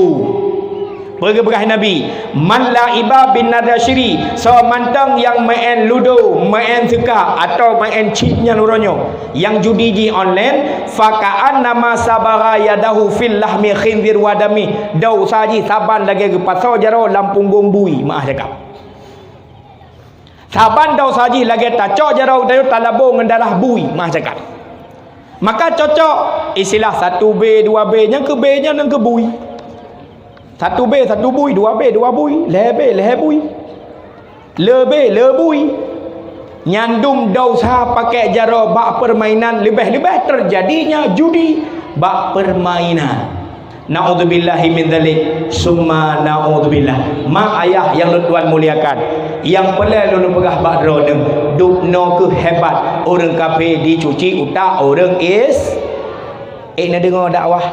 Peue geupeugah Nabi, "Man la'iba bin nardasyiri," soe mantong nyang main ludo, main seukak, atau main chip nyan uroe nyoe, nyang judi jih online, "faka'annama sabagha yadahu fil lahmi khinzir wa damih," desya jih saban lagée geupasoe jaroe lam punggong bui, meu'ah cakap. Saban desya jih lagée tacok jaroe geutanyoe talabong ngon darah bui, meu'ah cakap. Maka cocok istilah satu B, dua B, nyang keu B nyan nyang keu bui. Satu B, satu bui, dua B, dua bui, lhée B, lhée bui. Le B, le bui. Nyan dum dosa pakai jaroe bak permainan, leubeh-leubeh teujadinya judi bak permainan. Naudzubillahi min dzalik, summa naudzubillah. Mak ayah nyang lôn tuan muliakan, nyang peureulée lôn peugah bak droeneuh, dubnoe keuh hebat ureuëng kafé dicuci utak ureuëng Is-, ék neudeungoe dakwah.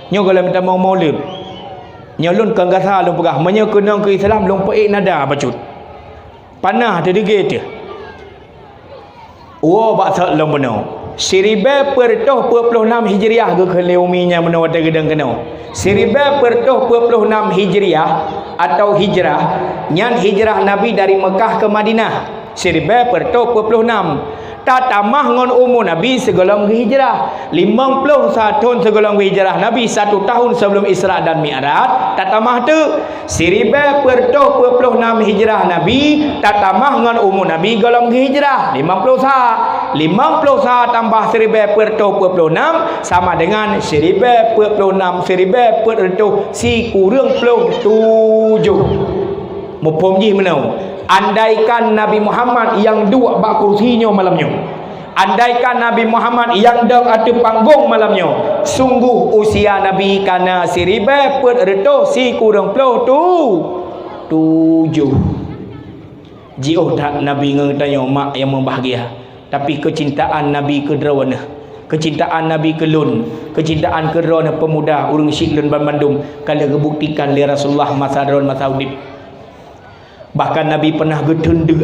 Nyoe gohlom tamong Maulud. Nyoe lôn kon gasa lôn peugah, meunyoe keunong keu Islam lôn peuék nada bacut. Panah teudeuge teuh. Woe bak sot lom bunoe. Siribée peuet reutôh peuet ploh nam Hijriah geukheun lé umi nyan bunoe watée geudong keunoe. Siribée peuet reutôh peuet ploh nam Hijriah atau Hijrah, nyan hijrah Nabi dari Meukah ke Madinah. Siribée peuet reutôh peuet ploh nam. Tatamah ngon umu Nabi sigohlom geuhijrah. Limong ploh sa thon sigohlom geuhijrah Nabi, satu tahun sebelum Isra dan Mi'raj, tatamah teuk. Siribée peuet reutôh peuet ploh nam Hijrah Nabi, tatamah ngon umu Nabi gohlom geuhijrah, limong ploh sa. Limong ploh sa tambah siribée peuet reutôh peuet ploh nam sama dengan siribée peuet ploh nam, siribée peuet reutôh sikureueng ploh tujoh. Muphom jih meunoe, andaikan Nabi Muhammad nyang duek bak kursi nyoe malam nyoe, andaikan Nabi Muhammad nyang dong ateueh panggong malam nyoe, sungguh usia Nabi ka na siribée peuet reutôh sikureueng ploh tu-, tujoh. Jiôh that Nabi ngon geutanyoe mak nyang meubahgia, tapi keucintaan Nabi keu droeneuh, keucintaan Nabi keu lôn, keucintaan keu droeneuh peumuda ureuëng syik lôn banmandum ka lheueh geubuktikan lé Rasulullah masa droeneuh masa udeb. Bahkan Nabi pernah geutheun deuk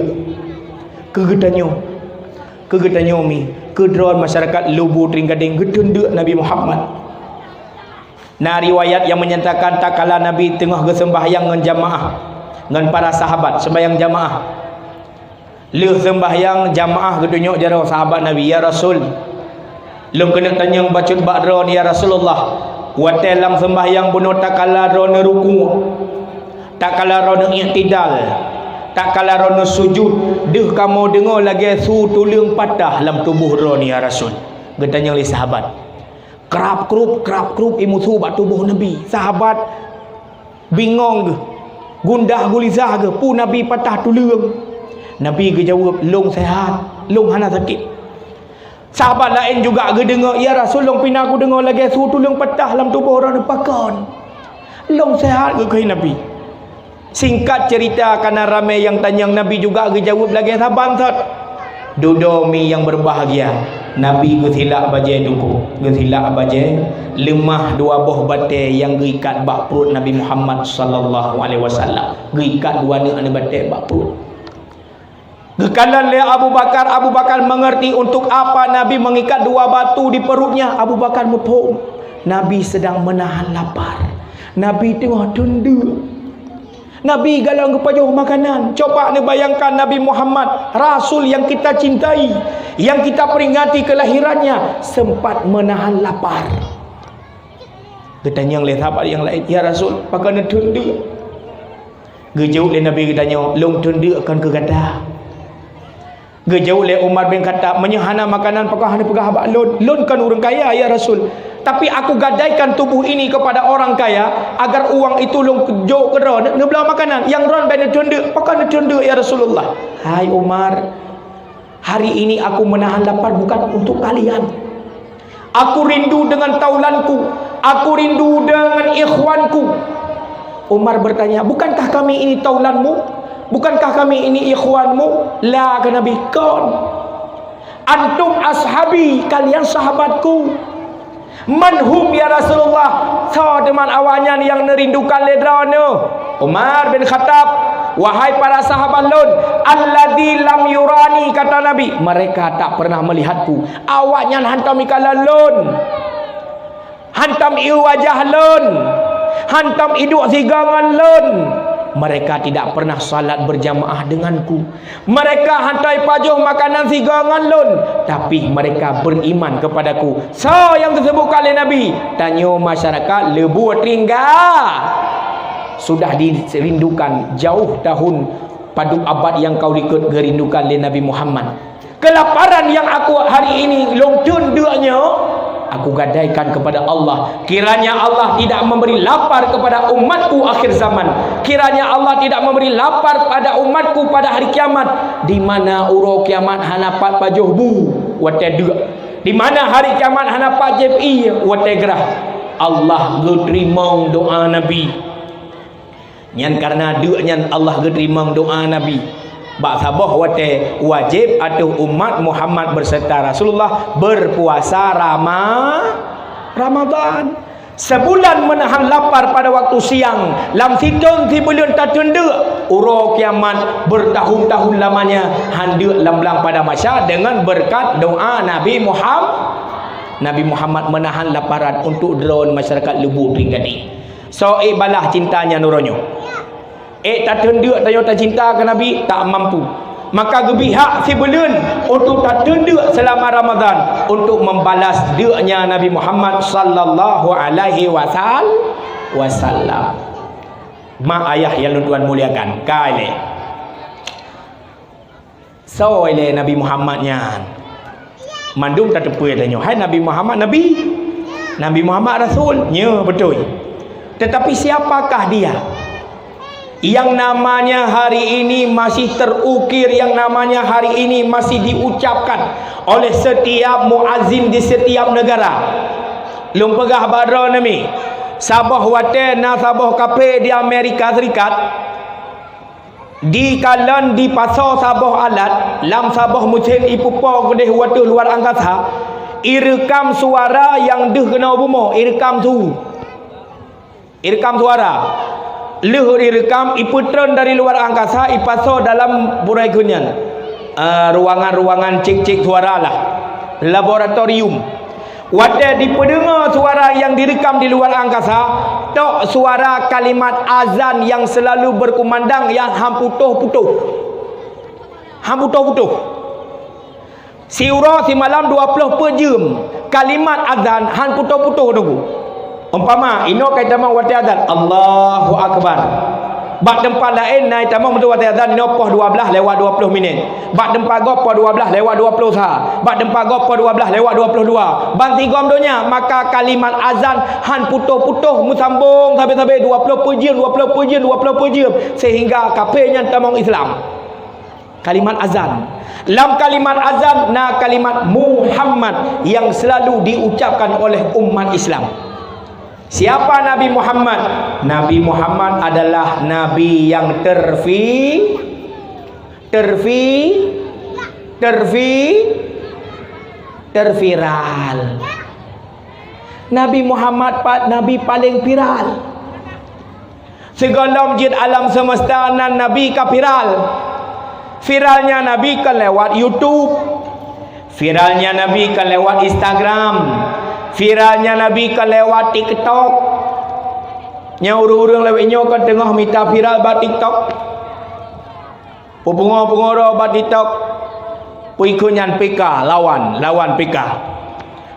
keu geutanyoe, keu geutanyoe mi, keu droe masyarakat Lubu Trienggadeng geutheun deuk Nabi Muhammad. Na riwayat nyang menyatakan tatkala Nabi teungoh geuseumbahyang ngon jamaah, ngon para sahabat seumbahyang jamaah. Lheueh seumbahyang jamaah geutunyok jaroe sahabat Nabi, "Ya Rasul, lôn keuneuk tanyong bacut bak droeneuh ya Rasulullah, watée lam seumbahyang bunoe tatkala droeneuh ruku', tatkala droeneuh i'tidal, tatkala droeneuh sujud, deuh kamoe deungoe lagée su tuleueng patah lam tuboh droeneuh ya Rasul?" Geutanyong lé sahabat. Krab-krub, krab-krub imusu bak tuboh Nabi. Sahabat bingong geuh, gundah gulizah geuh, peue Nabi patah tuleueng. Nabi geujaweueb, "Lôn seuhat, lôn hana sakét." Sahabat laén juga geudeungoe, "Ya Rasul, lôn pih na kudeungoe lagée su tuleueng patah lam tuboh droeneuh, pakon?" "Lôn seuhat," geukheun Nabi. Singkat cerita, kana ramé nyang tanyong, Nabi juga geujaweueb lagée saban thot. Dudoe mi nyang beubahgia, Nabi geusilak bajée dukok, geusilak bajée, leumah dua boh batée nyang geuikat bak pruet Nabi Muhammad sallallahu alaihi wasallam. Geuikat dua neuk aneuëk batée bak pruet. Geukalon lé Abu Bakar, Abu Bakar mengerti untuk apa Nabi mengikat dua batu di perutnya. Abu Bakar muphom, Nabi sedang menahan lapar. Nabi teungoh theun deuk. Nabi galak geupajoh makanan. Coba neubayangkan Nabi Muhammad, Rasul yang kita cintai, yang kita peringati kelahirannya, sempat menahan lapar. Geutanyong lé sahabat nyang laén, "Ya Rasul, pakon neutheun deuk?" Geujaweueb lé Nabi geutanyoe, "Lôn theun deuk kon keu gata." Geujaweueb lé Umar bin Khattab, "Meunyoe hana makanan, pakon hana peugah bak lôn? Lôn kon ureuëng kaya, ya Rasul. Tapi aku gadaikan tubuh ini kepada orang kaya, agar uang itu lôn jok keu droe, neubloe makanan. Nyang droe bèk neutheun deuk, pakon neutheun deuk, ya Rasulullah?" "Hai Umar, hari ini aku menahan lapar bukan untuk kalian. Aku rindu dengan taulanku. Aku rindu dengan ikhwanku." Umar bertanya, "Bukankah kami ini taulanmu? Bukankah kami ini ikhwanmu?" "La," kheun Nabi, "kon. Antum ashabi, kalian sahabatku." "Man hum, ya Rasulullah? Soe teuma awaknyan nyang neurindukan lé droeneuh?" Umar bin Khattab, "Wahai para sahabat lôn, alladzi lam yurani," kata Nabi, "mereka tak pernah melihatku." Awaknyan hantom ikalon lôn, hantom ieu wajah lôn, hantom iduek sigoe ngon lôn. Mereka tidak pernah salat berjamaah denganku. Mereka hantom ipajoh makanan sigoe ngon lôn, tapi mereka beriman kepadaku. Soe nyang geuseubuet lé Nabi? Tanyoe masyarakat Leubue Tringga. Sudah dirindukan jauh tahun padub abad nyang ka likot geurindukan lé Nabi Muhammad. Kelaparan yang aku hari ini lôn theun deuk nyoe, Aku gadaikan kepada Allah, kiranya Allah tidak memberi lapar kepada umatku akhir zaman. Kiranya Allah tidak memberi lapar pada umatku pada hari kiamat. Di mana uroe kiamat hana pat pajoh bu watée deuk. Di mana hari kiamat hana pat jieb ié watée grah. Allah geuteurimong doa Nabi. Nyan kareuna deuk nyan Allah geuteurimong doa Nabi. Bak saboh watée wajéb ateueh umat Muhammad beuseurta Rasulullah beupuasa Rama-, Ramadan. Sebulan meunahan lapar pada waktu siang, lam sithon sibuleuen tateun deuk, uroe kiamat beurtahun-tahun lamanya han deuk lam blang padang mahsyar deungon beureukat doa Nabi Muham-, Nabi Muhammad meunahan laparan untuk droe masyarakat Lubuk Trienggadeng. Soe ék balaih cinta nyan uroe nyoe? Ék tateun deuk tanyoe tacinta keu Nabi? Tak mampu. Maka geubri hak sibuleuen untuk tateun deuk seulama Ramadan untuk membalas deuknya Nabi Muhammad sallallahu alaihi wasal-, wasallam. Mak ayah nyang lôn tuan muliakan, ka ilée. Soe lé Nabi Muhammad nyan? Mandum tateupeue tanyoe, hai Nabi Muhammad Nabi, Nabi Muhammad Rasul, nyo beutôi. Tetapi siapakah dia yang namanya hari ini masih terukir, yang namanya hari ini masih diucapkan oleh setiap muazin di setiap negara? Lôn peugah bak droeneuh mi, saboh watée na saboh kafé di Amerika Serikat, dikalon dipasoe saboh alat, lam saboh meusén ipeupo keudeh u ateueh luar angkasa, ireukam suara nyang deuh keunoe bumoe, ireukam su-, ireukam suara. Lheueh ireukam, ipeutreun dari luar angkasa, ipasoe dalam burai kheun nyan, eh, ruangan-ruangan cek-cek suara lah, laboratorium. Watée dipeudeungoe suara nyang direkam di luar angkasa, tok suara kalimat azan nyang seulalu beukumandang nyang han putôh-putôh. Han putôh-putôh. Siuroe simalam dua ploh peuet jeuem kalimat azan han putôh-putôh, Teungku. Umpama, inoe ka itamong watée azan, Allahu Akbar. Bak teumpat laén na itamong beutôi watée azan nyoe poh dua blaih lewat dua ploh minét. Bak teumpat gob poh dua blaih lewat dua ploh sa. Bak teumpat gob poh dua blaih lewat dua ploh dua. Ban sigom donya, maka kalimat azan han putôh-putôh meusambong sabe-sabe dua ploh peuet jeuem, dua ploh peuet jeuem, dua ploh peuet jeuem, sehingga kafé nyan tamong Islam. Kalimat azan. Lam kalimat azan na kalimat Muhammad yang selalu diucapkan oleh umat Islam. Siapa Nabi Muhammad? Nabi Muhammad adalah nabi yang tervi-, tervi-, tervi-, terviral. Nabi Muhammad pa-, nabi paling viral. Sigohlom jeuet alam semesta nan nabi ka viral. Viralnya nabi ka lewat YouTube. Viralnya nabi ka lewat Instagram. Viralnya nabi ka lewat TikTok. Nyan ureuëng-ureuëng lawét nyoe ka teungoh mita viral bak TikTok. Peupungo-pungo droe bak TikTok. Peue kheun nyan P K lawan, lawan P K.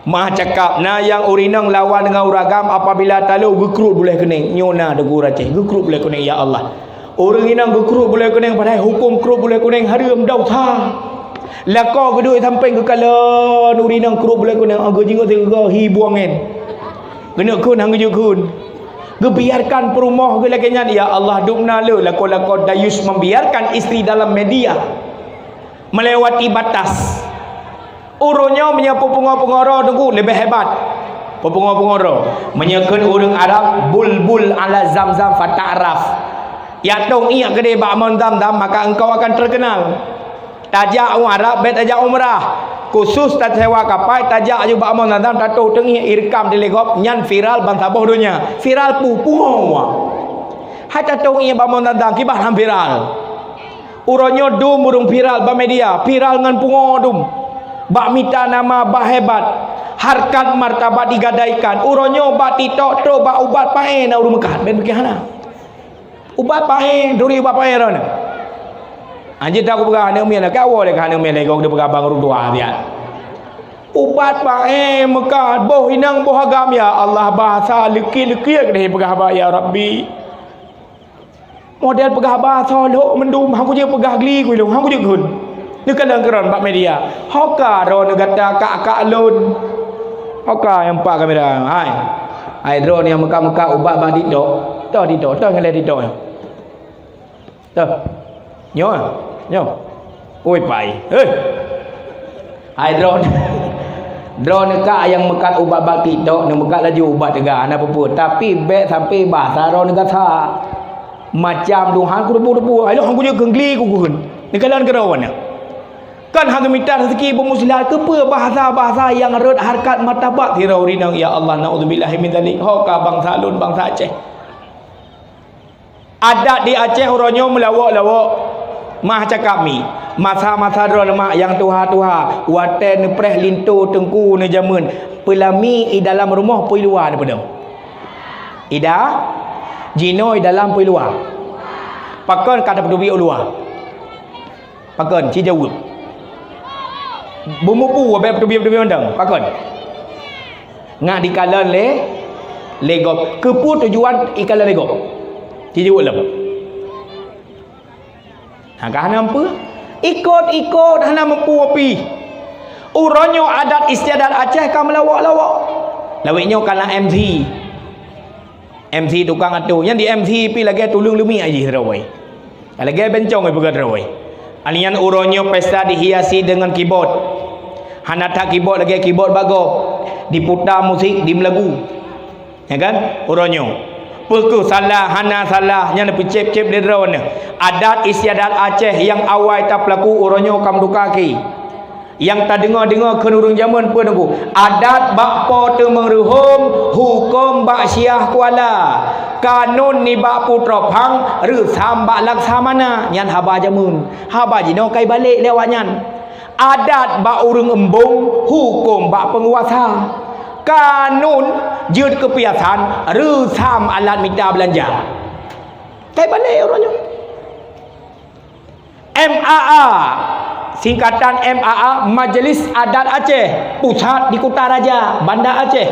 Mah cakap, na nyang ureuëng inong lawan deungon ureuëng agam apabila talo geukruet bulèe kunéng. Nyoe na Teungku Aceh, geukruet bulèe kunéng, ya Allah. Ureuëng inong geukruet bulèe kunéng, padahai huköm kruet bulèe kunéng hareuem, desya. Lakoe geuduek sampéng geukalon ureuëng inong kruet bulèe kunéng, geujeungôt sigoe hi bueng ngen. Geuneuk kheun han geujeuet kheun. Geubiarkan peurumoh geuh lagèe nyan, ya Allah, dum na le lakoe-lakoe dayus membiarkan istri dalam media melewati batas. Uroe nyoe meunyoe peupungo-pungo droe Teungku leubeh hebat. Peupungo-pungo droe, meunyoe kheun ureuëng Arab, bulbul ala zamzam fata'raf. Yak tong iek keudeh bak amon zamzam, maka engkau akan terkenal. Tajak u Arab, bèk tajak umrah. Khusus tasewa kapai, tajak aju bak amon zamzam, tatoh teungiek ireukam di lé gob, nyan viral bansaboh donya. Viral peue? Pungo. Hai tatoh iek bak amon zamzam, kiban han viral. Uroe nyoe dum ureuëng viral bak media, viral ngon pungo dum. Bak mita nama, bak hebat. Harkat martabat digadaikan. Uroe nyoe bak TikTok, trok bak ubat paéh na ureuëng meukat. Bèk piké hana. Ubat paéh, turi ubat paéh droeneuh. Anjeuet tapeugah aneuk miet, ka woe lé keu aneuk miet lé gob teupeugah bang ureuëng tuha siat. Ubat paéh meukat, boh inong boh agam, ya Allah, bahasa leukiet-leukiet keudeh peugah haba, ya Rabbi. Model peugah haba soe lhok mendum, han kujeuet peugah gli ku ilong, han kujeuet kheun. Neukalon keudroe bak media. Ho ka droeneuh gata kak-kak lôn. Oka nyang pak kamera. Hai. Hai droeneuh nyang meukat-meukat ubat bak TikTok. Toh TikTok, toh ngeleh TikTok nyoe. Toh. Nyoe, nyoe. Oi pai. Hei. Hai droeneuh. Droeneuh kak nyang meukat ubat bak TikTok, neumeukat laju ubat teuga, hana peue-peue. Tapi bèk sampai bahsa droeneuh gasa. Macam Tuhan kurubu-rubu. Ai lôn hana kujeuet keu ngli kukheun. Neukalon keudroe nyoe. Kan hana mita rezeki beumusilat, keupeue bahasa-bahasa nyang rhot hareukat martabat sidroe ureueng inong, ya Allah, naudzubillahi min dzalik. Ho ka bansa lôn, bansa Aceh. Adat di Aceh uroe nyoe meulawok-lawok. Mah cakap mi, masa-masa droeneuh mak nyang tuha-tuha, watèe neupreh linto teungku neujameun, peulami i dalam rumoh peue i luwa neupeudong? Ida, jinoe i dalam peue i luwa? Pakon ka tapeuduek u luwa? Pakon? Ci jaweueb. Beumupu bèk peuteubiet-peuteubiet mantong. Pakon? Ngat dikalon lé, lé gob. Keupeue tujuan ikalon lé gob? Ci jaweueb lom. Nah, ka hana meupeu. Ikot-ikot hana meupeu pih. Uroe nyoe adat istiadat Aceh ka meulawok-lawok. Lawét nyoe ka na M C. M C tukang atô. Nyan di M C pih lagèe tuleueng leumiek jih droe. Lagèe bencong peugah droe. Nyan uroe nyoe pesta dihiasi deungon keyboard. Hana that keyboard lagèe keyboard bak gob. Diputa musik, dimeulagu. Ya kan? Uroe nyoe. Peue keuh salah, hana salah, nyan peucép-cép lé droeneuh. Adat istiadat Aceh nyang awai tapeulaku uroe nyoe ka meutuka keu. Nyang tadeungoe-deungoe kheun ureueng jameun peue Teungku? Adat bak po teumeung reuhom, hukôm bak Syiah Kuala. Kanun nibak Putroe Phang, reusam bak Laksamana. Nyan haba jameun. Haba jinoe ka ibalek lé awaknyan. Adat bak ureueng eumbong, hukôm bak peunguasa. Kanun jeuet keu piasan, reusam alat mita beulanja. Ka ibalek uroe nyoe. M A A, singkatan M A A, Majelis Adat Aceh, pusat di Kutaraja, Banda Aceh.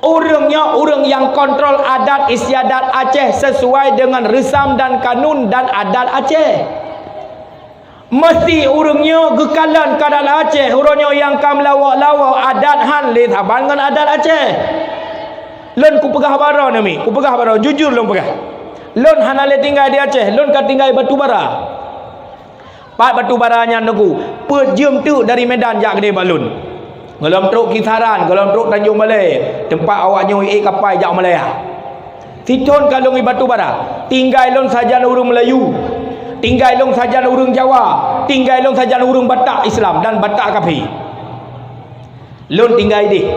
Ureueng nyoe ureueng nyang kontrol adat istiadat Aceh sesuai dengan reusam dan kanun dan adat Aceh. Meusti ureueng nyoe geukalon keu adat Aceh, uroe nyoe nyang ka meulawok-lawok adat han lé saban ngon adat Aceh. Lôn kupeugah baroe nami, kupeugah baroe, jujur lôn peugah. Lôn hana lé tinggai di Aceh, lôn ka tinggai Batubara. Pat Batubara nyan Teungku, peuet jeuem teuk dari Medan jak keudeh bak lôn. Gohlom trok Kisaran, gohlom trok Tanjong Balai, teumpat awak nyoe ék kapai jak Malaya. Sithon ka lôn i Batubara, tinggai lôn sajan ureueng Meulayu, tinggai lôn sajan ureueng Jawa, tinggai lôn sajan ureueng Batak Islam dan Batak kafé. Lôn tinggai idéh.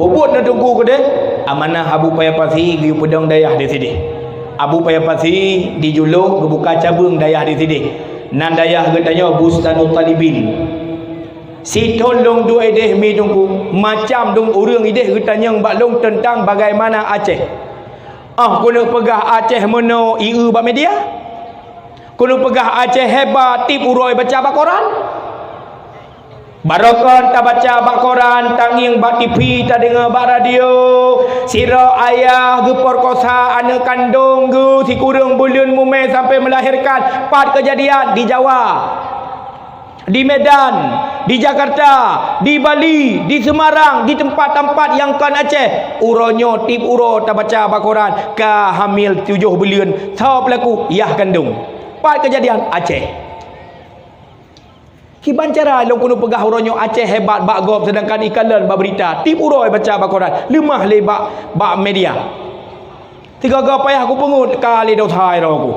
Peubuet neuteungku keudeh, amanah Abu Paya Pasi geuyue peudong dayah di sidéh. Abu Paya Pasi dijulok geubuka cabeueng dayah di sidéh. Nan dayah geutanyoe Bustanut Talibin. Sithon lôn duek idéh mi Teungku, macam dum ureueng idéh geutanyong bak lôn teuntang bagaimana Aceh. Oh, keuneuk peugah Aceh meunoe ié bak media? Keuneuk peugah Aceh hebat tiep uroe baca bak koran? Barokon tabaca bak koran, tangieng bak T V, tadeungoe bak radio, sidroe ayah geupeurkosa aneuk kandong geuh sikureueng buleuen mumè sampai meulahirkan, pat keujadian di Jawa. Di Medan, di Jakarta, di Bali, di Semarang, di teumpat-teumpat nyang kon Aceh, uroe nyoe tiep uroe tabaca bak koran ka hamil tujoh buleuen, soe peulaku? Yah kandong. Pat keujadian? Aceh. Kiban cara lôn keuneuk peugah uroe nyoe Aceh hebat bak gob, seudangkan ikalon bak beurita, tiep uroe baca bak koran, leumah lé bak, bak media. Sigoe-goe payah kupeungeut ka lé dosa droe ku.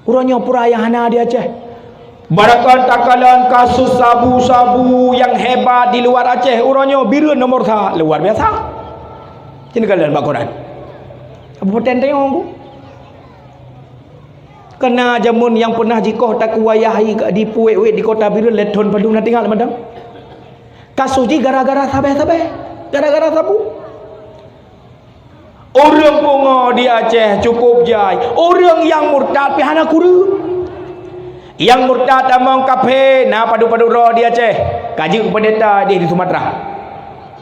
Uroe nyoe peue nyang hana di Aceh. Barokon takalon kasus sabu-sabu nyang hebat di luwa Aceh. Uroe nyoe Bireuen nomor sa, luar biasa. Ci neukalon bak koran. Kabupaten Tayong ku. Keuna jameun nyang peunah jikoh takue ayah di puwet-wet di kota Bireuen lé thon padum na tinggai lam adam. Kasus jih gara-gara sabé-sabé. Gara-gara sabu. Ureueng pungo di Aceh cukôp jai. Ureueng nyang murtad pih hana kureueng. Nyang murtad tamong kafé na padub-padub droe di Aceh. Ka jeuet peundeta deh di Sumatera.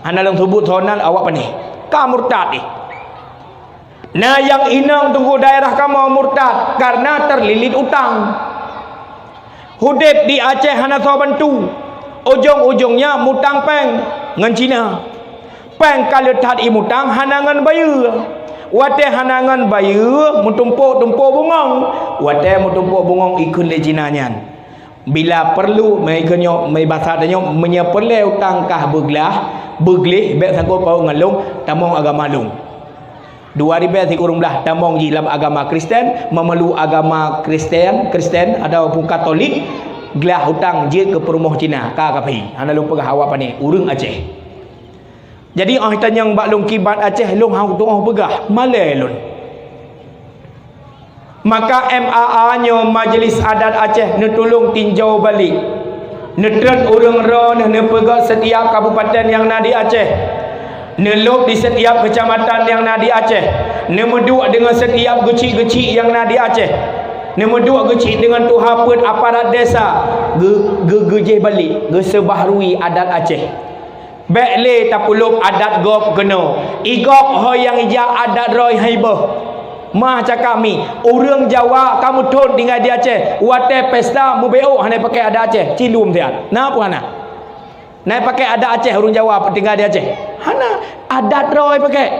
Hana lôn seubut soe nan awak pané. Ka murtad deh. Na nyang inong teungku daerah kamoe murtad karena terlilit utang. Udeb di Aceh hana soe bantu. Ujong-ujong nyan mutang péng ngon Cina. Péng ka le that imutang hana ngon bayeue. Watée hana ngon bayeue, meutumpôk-tumpôk bungöng. Watée meutumpôk bungöng ikheun lé Cina nyan. Bila peureulée, meuikheun nyoe, meuibasa tanyoe, meunyoe peureulée utang kah beuglah, beugléh, bék sangkot paut ngon lôn, tamong agama lôn. Dua ribée sikureueng blaih tamong jih lam agama Kristen, meumeulut agama Kristen, Kristen ataupun Katolik, glah utang jeuet keu peurumoh Cina, ka kafé. Hana lôn peugah awak pané, ureuëng Aceh. Jadi, óh tanyong bak lôn kiban Aceh, lôn hana tuoh peugah, malée lôn. Maka M A A nyoe Majlis Adat Aceh neutulông tinjau balek. Neutreun ureuëng droeneuh neupeugöt setiap kabupaten nyang na di Aceh. Neulôb di setiap keucamatan nyang na di Aceh. Neumeuduek deungon setiap geuchik-geuchik nyang na di Aceh. Neumeuduek geuchik deungon tuha peuet aparat desa. Geu-, geu-, geujeh balek, geuseubaharui adat Aceh. Bék lé tapeulob adat gob keunoe. Igob ho nyang ija adat droe hai boh. Mah cakap mi, ureuëng Jawa ka meuthon tinggai di Aceh, watée pesta meubeok hana pakai adat Aceh, cilum siat. Na peue hana? Na pakai adat Aceh ureuëng Jawa tinggai di Aceh? Hana, adat droe pakai.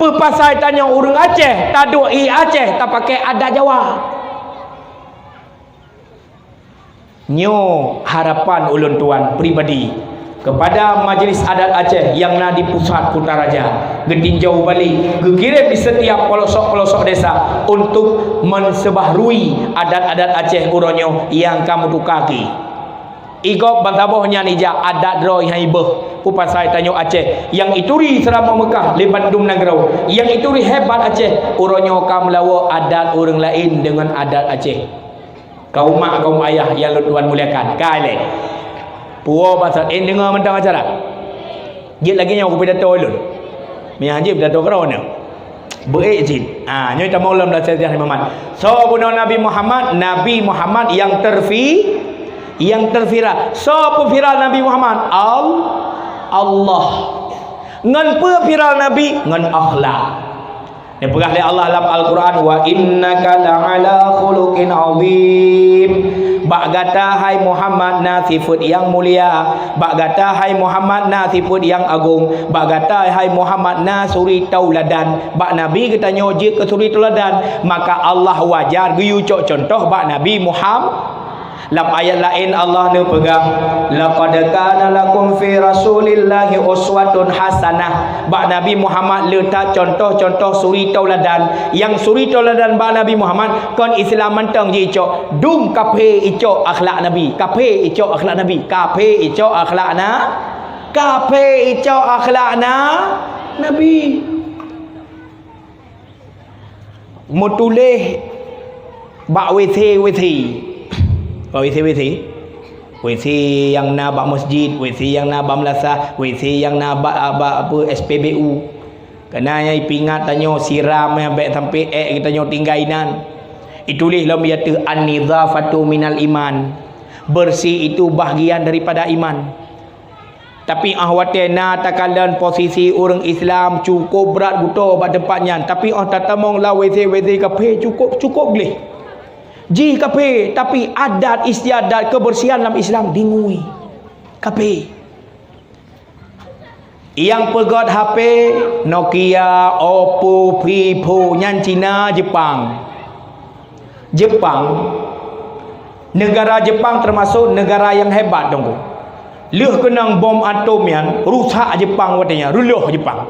Peue pasai tanyoe ureuëng Aceh, taduek i Aceh, tapakai adat Jawa. Nyoe harapan ulôn tuan pribadi kepada Majlis Adat Aceh nyang na di pusat Kutaraja, geutinjau balek, geukirém di setiap pelosok-pelosok desa untuk menseubaharui adat-adat Aceh uroe nyoe nyang ka meutuka ki. Igob bansaboh nyan ija adat droe hai boh, peue pasai tanyoe Aceh nyang ituri seuramoe Meukah lé bandum nanggroe, nyang ituri hebat Aceh uroe nyoe ka meulawa adat ureuëng laén deungon adat Aceh. Kaum mak, kaum ayah nyang lôn tuan muliakan, ka lé. Puwoe basa, eh, deungoe mantong acara. Jeuet lagée nyoe kupidato ulôn. Meunyang jeuet pidato keudroe nyoe. Beuék cit. Ha, nyoe tamong lom lam sejarah Imam Ahmad. Soe bunoe Nabi Muhammad? Nabi Muhammad nyang terfi-, nyang terviral. Soe peuviral Nabi Muhammad? Al-, Allah. Ngon peue viral Nabi? Ngon akhlak. Neupeugah lé Allah lam Al-Quran, "Wa innaka la'ala khuluqin azim." Bak gata, hai Muhammad, na sifeuet nyang mulia. Bak gata, hai Muhammad, na sifeuet nyang agong. Bak gata, hai Muhammad, na suri tauladan. Bak Nabi geutanyoe jeuet keu suri tauladan, maka Allah wajar geuyue cok cuntoh bak Nabi Muhammad. Lam ayat laén Allah neupeugah, "Laqad kana lakum fi Rasulillahi uswatun hasanah." Bak Nabi Muhammad le that cuntoh-cuntoh suri tauladan. Nyang suri tauladan bak Nabi Muhammad kon Islam mantong jicok, dum kafé icok akhlak Nabi, kafé icok akhlak Nabi, kafé icok akhlak na-, kafé icok akhlak na-, Nabi. Meutuléh bak W C, W C. Bak W C, W C. W C nyang na bak masjid, W C nyang na bak meulasah, W C nyang na bak, bak apa, S P B U. Keunan nyang ipeuingat tanyoe siram nyang bék sampai ék geutanyoe tinggai inan. Ituléh lom ateueh, "An-nizafatu minal iman." Bersih itu bahagian daripada iman. Tapi óh watée na takalon posisi ureuëng Islam cukôp brat geuto bak teumpat nyan, tapi óh tatamong lam W C-W C kafé cukôp, cukôp gleh. Jih kafé, tapi adat istiadat kebersihan lam Islam dingui. Kafé. Nyang peugöt H P Nokia, Oppo, Vivo, nyan Cina, Jepang. Jepang, negara Jepang teumasok negara nyang hebat, Teungku. Lheueh keunong bom atom nyan, rusak Jepang watée nyan, reuloh Jepang.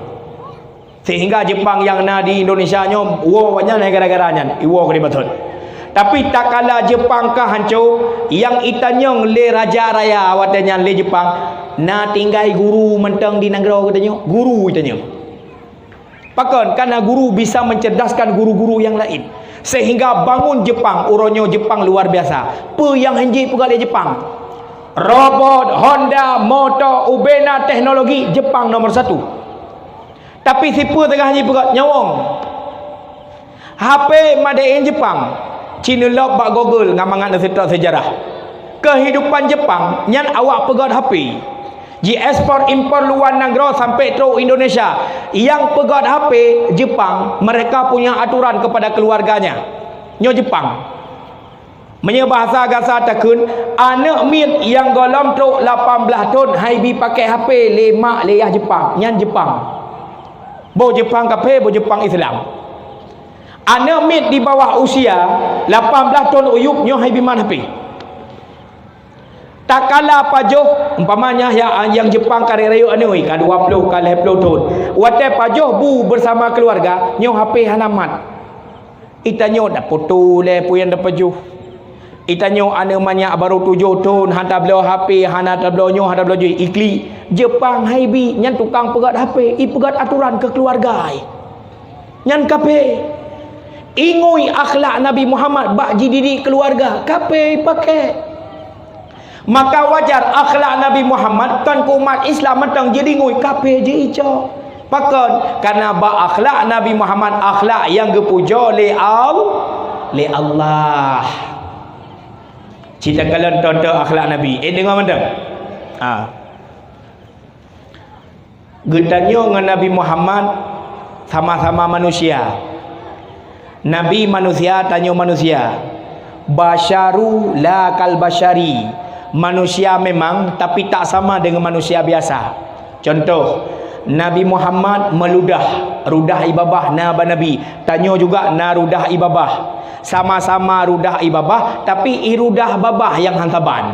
Sehingga Jepang nyang na di Indonesia nyoe, woe awaknyan gara-gara nyan, iwoe keu dibatot. Tapi takala Jepang ka hanco, nyang itanyong lé raja raya watée nyan lé Jepang, na tinggai guru mantong di nanggroe geutanyoe, guru itanyong. Pakon? Karena guru bisa mencerdaskan guru-guru yang lain. Sehingga bangun Jepang, uroe nyoe Jepang luar biasa. Peue nyang hana jipeugah lé Jepang? Robot, Honda, moto, ubena teknologi, Jepang nomor satu. Tapi sipeue teungoh jipeugah nyawong? H P made in Jepang. Ci neulop bak Google ngon mangat neuseutôt sejarah. Kehidupan Jepang nyan awak peugöt H P. Jiekspor impor luwa nanggroe sampai trok Indonesia. Nyang peugöt H P Jepang, mereka punya aturan kepada keluarganya. Nyoe Jepang. Meunyoe bahasa gasa takheun, aneuk miet nyang gohlom trok lapan blaih thon han ibi pakai H P lé mak lé yah Jepang, nyan Jepang. Boh Jepang kafé, boh Jepang Islam. Aneuk miet di bawah usia lapan blaih thon u yup nyoe han ibi man H P. Takala pajoh, umpamanya ya, nyang Jepang ka rayeuk-rayeuk aneuk, ka dua ploh, ka lhèe ploh thon. Watèe pajoh bu bersama keluarga, nyoe H P hana mat. Itanyoe tapoto lé peue nyang tapajoh. Itanyoe aneuk manyak barô tujoh thon, han tabloe H P, hana tabloe nyoe, hana tabloe jih, iklik. Jepang han ibi, nyan tukang peugöt H P, ipeugöt aturan keu keuluarga. Nyan kafé. Ingui akhlak Nabi Muhammad bak jididik keuluarga, kafé ipaké. Maka wajar akhlak Nabi Muhammad kon keu umat Islam mantong jidingui, kafé jiicok. Pakon? Karena bak akhlak Nabi Muhammad akhlak nyang geupujoe lé Al-, lé Allah. Cit takalon contoh akhlak Nabi. Eh, deungö mantong. Ha. Geutanyoe ngon Nabi Muhammad sama-sama manusia. Nabi manusia, tanyoe manusia. Basyaru la kal basyari. Manusia memang, tapi tak sama dengan manusia biasa. Contoh, Nabi Muhammad meuludah, rudah ie babah na bak Nabi. Tanyoe juga na rudah ie babah. Sama-sama rudah ie babah, tapi ie rudah babah nyang han saban.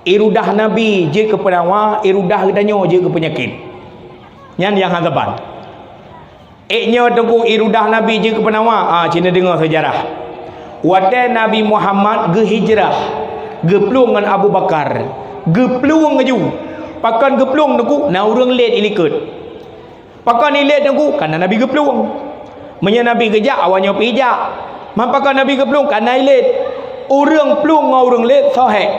Ie rudah Nabi jeuet keu peunawa, ie rudah geutanyoe jeuet keu peunyakét. Nyan nyang han saban. Ék nyoe teungku, ie rudah Nabi jeuet keu peunawa, ah, ci neudeungoe seujarah. Watèe Nabi Muhammad geuhijrah, geuplueng ngon Abu Bakar, geuplueng laju. Pakon geuplueng teungku, na ureueng lét ilikot. Pakon ilét teungku, kana Nabi geuplueng. Meunyoe Nabi geujak, awaknyoe pih jak. Man pakon Nabi geuplueng, kana ilét. Ureueng plueng ngon ureueng lét soe hék?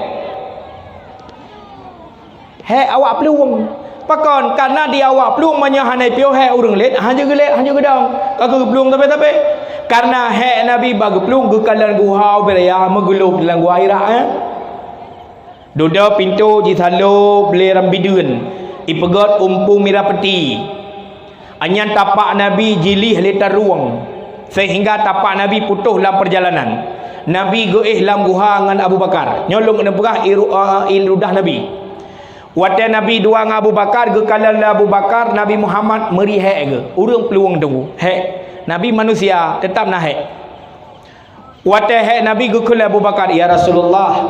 Hék awak plueng. Pakon? Kana di awak plueng meunyoe hana ipiôh hék ureueng lét, han jeuet geulét, han jeuet geudong. Ka geuplueng sabe-sabe. Karena hék Nabi bak geuplueng geukalon guha ubé raya meugeulôh lam guha Hira, eh. Dudoe pintoe jisalob lé ram bideuen, ipeugöt umpung mirah peuti. Nyan tapak Nabi jilih lé tarueng, seuhingga tapak Nabi putôh lam peurjalanan. Nabi geuéh lam guha ngon Abu Bakar. Nyoe lôn keuneuk peugah ie ru-, eh, ie rudah Nabi. Watèe Nabi dua ngon Abu Bakar, geukalon lé Abu Bakar Nabi Muhammad meuri hék geuh. Ureueng plueng teungku, hék. Nabi manusia, teutab na hék. Watèe hék Nabi geukheun lé Abu Bakar, "Ya Rasulullah,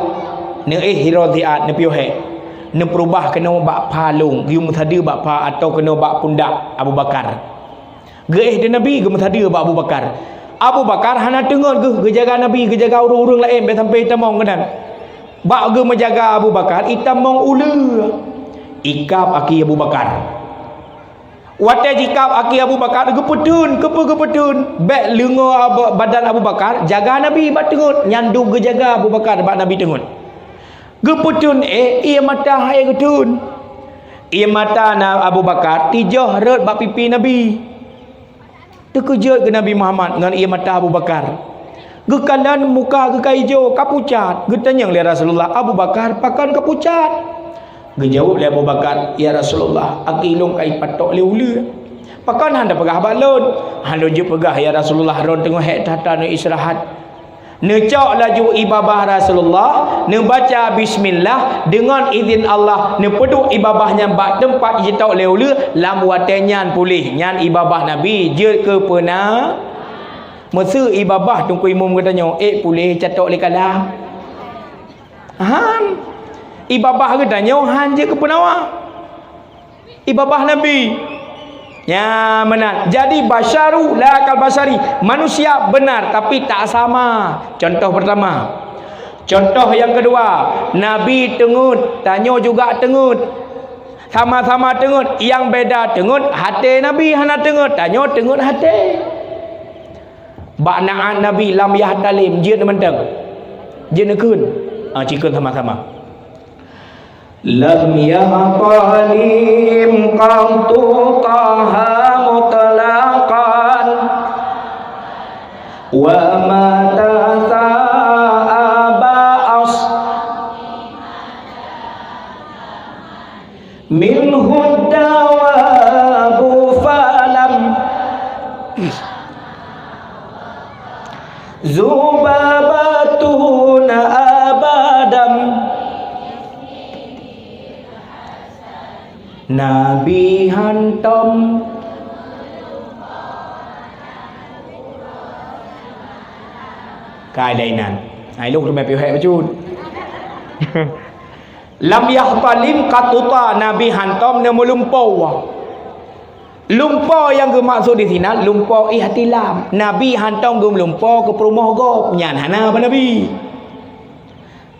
neuéh hiroe siat neupiôh hék, neupeureubah keunoe bak pha lôn, geumeusadeue bak pha atawa keunoe bak pundak Abu Bakar." Geuéh di Nabi geumeusadeue bak Abu Bakar. Abu Bakar hana teungeut geuh, geujaga Nabi, geujaga ureueng-ureueng laén bèk sampai itamong keunan. Bak geumeujaga Abu Bakar, itamong uleue, ikab aki Abu Bakar. Watèe jikab aki Abu Bakar, geupeuteun, keupeue geupeuteun? Bèk leungoe Abu, badan Abu Bakar jaga Nabi bak teungeut, nyan dum geujaga Abu Bakar bak Nabi teungeut. Geupeuteun éh, ie mata hai geuteun. Ie mata na Abu Bakar tijoh rhot bak pipi Nabi. Teukeujot geuh Nabi Muhammad ngon ie mata Abu Bakar. Geukalon muka geuh ka ijo, ka pucat. Geutanyong lé Rasulullah, "Abu Bakar, pakon ka pucat?" Geujaweueb lé Abu Bakar, "Ya Rasulullah, aki lôn ka ipatok lé uleue. Pakon hana peugah bak lôn?" "Hana lôn jeuet peugah, ya Rasulullah, droen teungoh hék that-that neuistirahat." Neucok laju ie babah Rasulullah, neubaca bismillah, deungon idhin Allah, neupeuduek ie babah nyan bak teumpat jitok lé uleue, lam watèe nyan puléh. Nyan ie babah Nabi jeuet keu peuna-, Meuseu ie babah teungku imum geutanyoe ék puléh catok lé kala? Han. Ie babah geutanyoe han jeuet keu peunawa. Ie babah Nabi. Nyan meunan. Jadi, basyaru la kal basyari. Manusia benar, tapi tak sama. Contoh pertama. Contoh yang kedua, Nabi teungeut, tanyoe juga teungeut. Sama-sama teungeut, nyang beda teungeut, até Nabi hana teungeut, tanyoe teungeut até. Bak naát Nabi lam yah talém, jeuet mantong. Jeuet neukheun. Ah, cikheun sama-sama. Lam yah talém qattu Taha mutlaqan. Wa mata sa'aba as-, minhu dawabu falam. Zubabatun Nabi hantom. Kai dah inan. Hai, lôn teumé piôh hék bacut. Lam yahtalim katuta, Nabi hantom neumeulumpoe. Lumpoe nyang geumaksud di sinan lumpoe ihtilam. Nabi hantom geumeulumpoe keu peurumoh gob, nyan hana bak Nabi.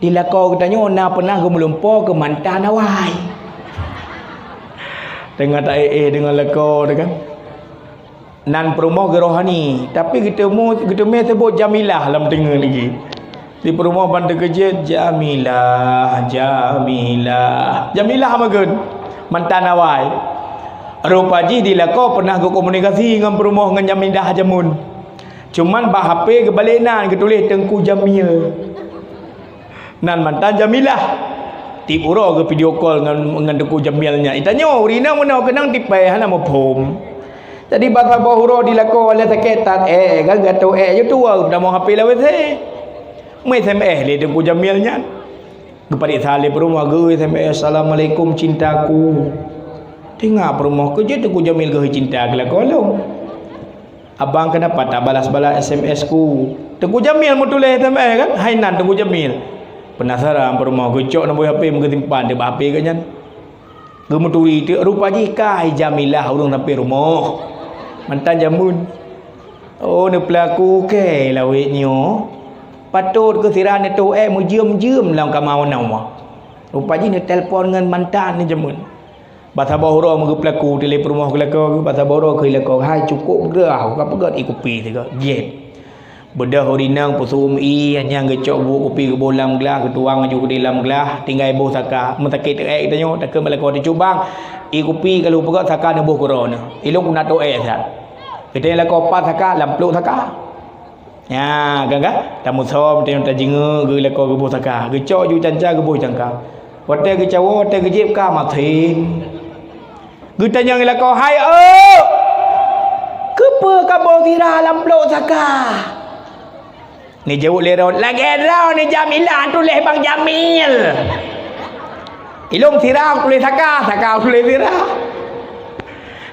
Di lakoe geutanyoe na peunah geumeulumpoe keu mantan awai. Teungoh ta-éh-éh deungon lakoe teuh kan. Nan peurumoh geurohani, tapi geuteumu, geuteumé seubot Jamilah lam teungeut lagi. Di peurumoh ban teukeujeuet, "Jamilah, Jamilah." Jamilah meugeun, mantan awai. Rupa jih di lakoe peunah geukomunikasi ngon peurumoh ngon Jamilah jameun. Cuman bak H P geubalek nan geutuléh Teungku Jamil. Nan mantan Jamilah. Tieb uroe geu video call ngon, ngon Teungku Jamil nyan. Itanyoe ureueng inong meunoe keunong tipée hana muphom. Jadi bak saboh uroe di lakoe lé sakét that ék, kan gato ék je tuwoe geutamong H P lam W C. Meu S M S lé Teungku Jamil nyan. Geupareksa lé peurumoh geu S M S, "Assalamualaikum cintaku." Teuingat peurumoh keu jeuet Teungku Jamil geu cinta keu lakoe lom. "Abang, kenapa tak balas-balas S M S ku?" Teungku Jamil meutuléh S M S kan? Hai nan Teungku Jamil. Penasaran peurumoh geucok nombor H P meugeusimpan di bak H P geuh nyan. Geumeuturi teuk rupa jih kai Jamilah ureueng sampéng rumoh. Mantan jameun. Oh, neupeulaku keu lawét nyoe. Patot keu sira neutoh ék meujeuem-jeuem lam kama wana. Rupa jih neutelepon ngon mantan neujameun. Bak saboh uroe meugeupeulaku teulé peurumoh keu lakoe geuh, bak saboh uroe keu lakoe geuh, "Hai, cukôp grah, ka peugöt ie kupi sigoe." Jép. Beudôh ureueng inong peuseu'uem ie, nyang geucok buet kupi geuboh lam glah, geutuang laju keudeh lam glah, tinggai boh saka. Meusakét teuk ék geutanyoe, takheun bak lakoe teuh, "Bang, ie kupi ka lôn peugöt, saka neuboh keudroe neuh. Ilôn keuneuk toh ék that." Geutanyong lakoe, "Pat saka?" "Lam plôk saka." Nya, kan, kan? Tamusöm, tajingeuk geu lakoe geuboh saka. Geucok ju canca geuboh cangka. Watée geucawoe, watée geujép ka maté. Geutanyong lakoe, "Hai, ôk! Keupeue kaboh sira lam plôk saka?" Neujaweueb lé droe, "Lagée droe ni Jamilah tuléh Bang Jamil. Ilôn sira tuléh saka, saka tuléh sira."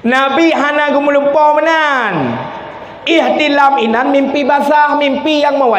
Nabi hana geumeulumpoe meunan. Ihtilam inan mimpi basah, mimpi nyang meuwai.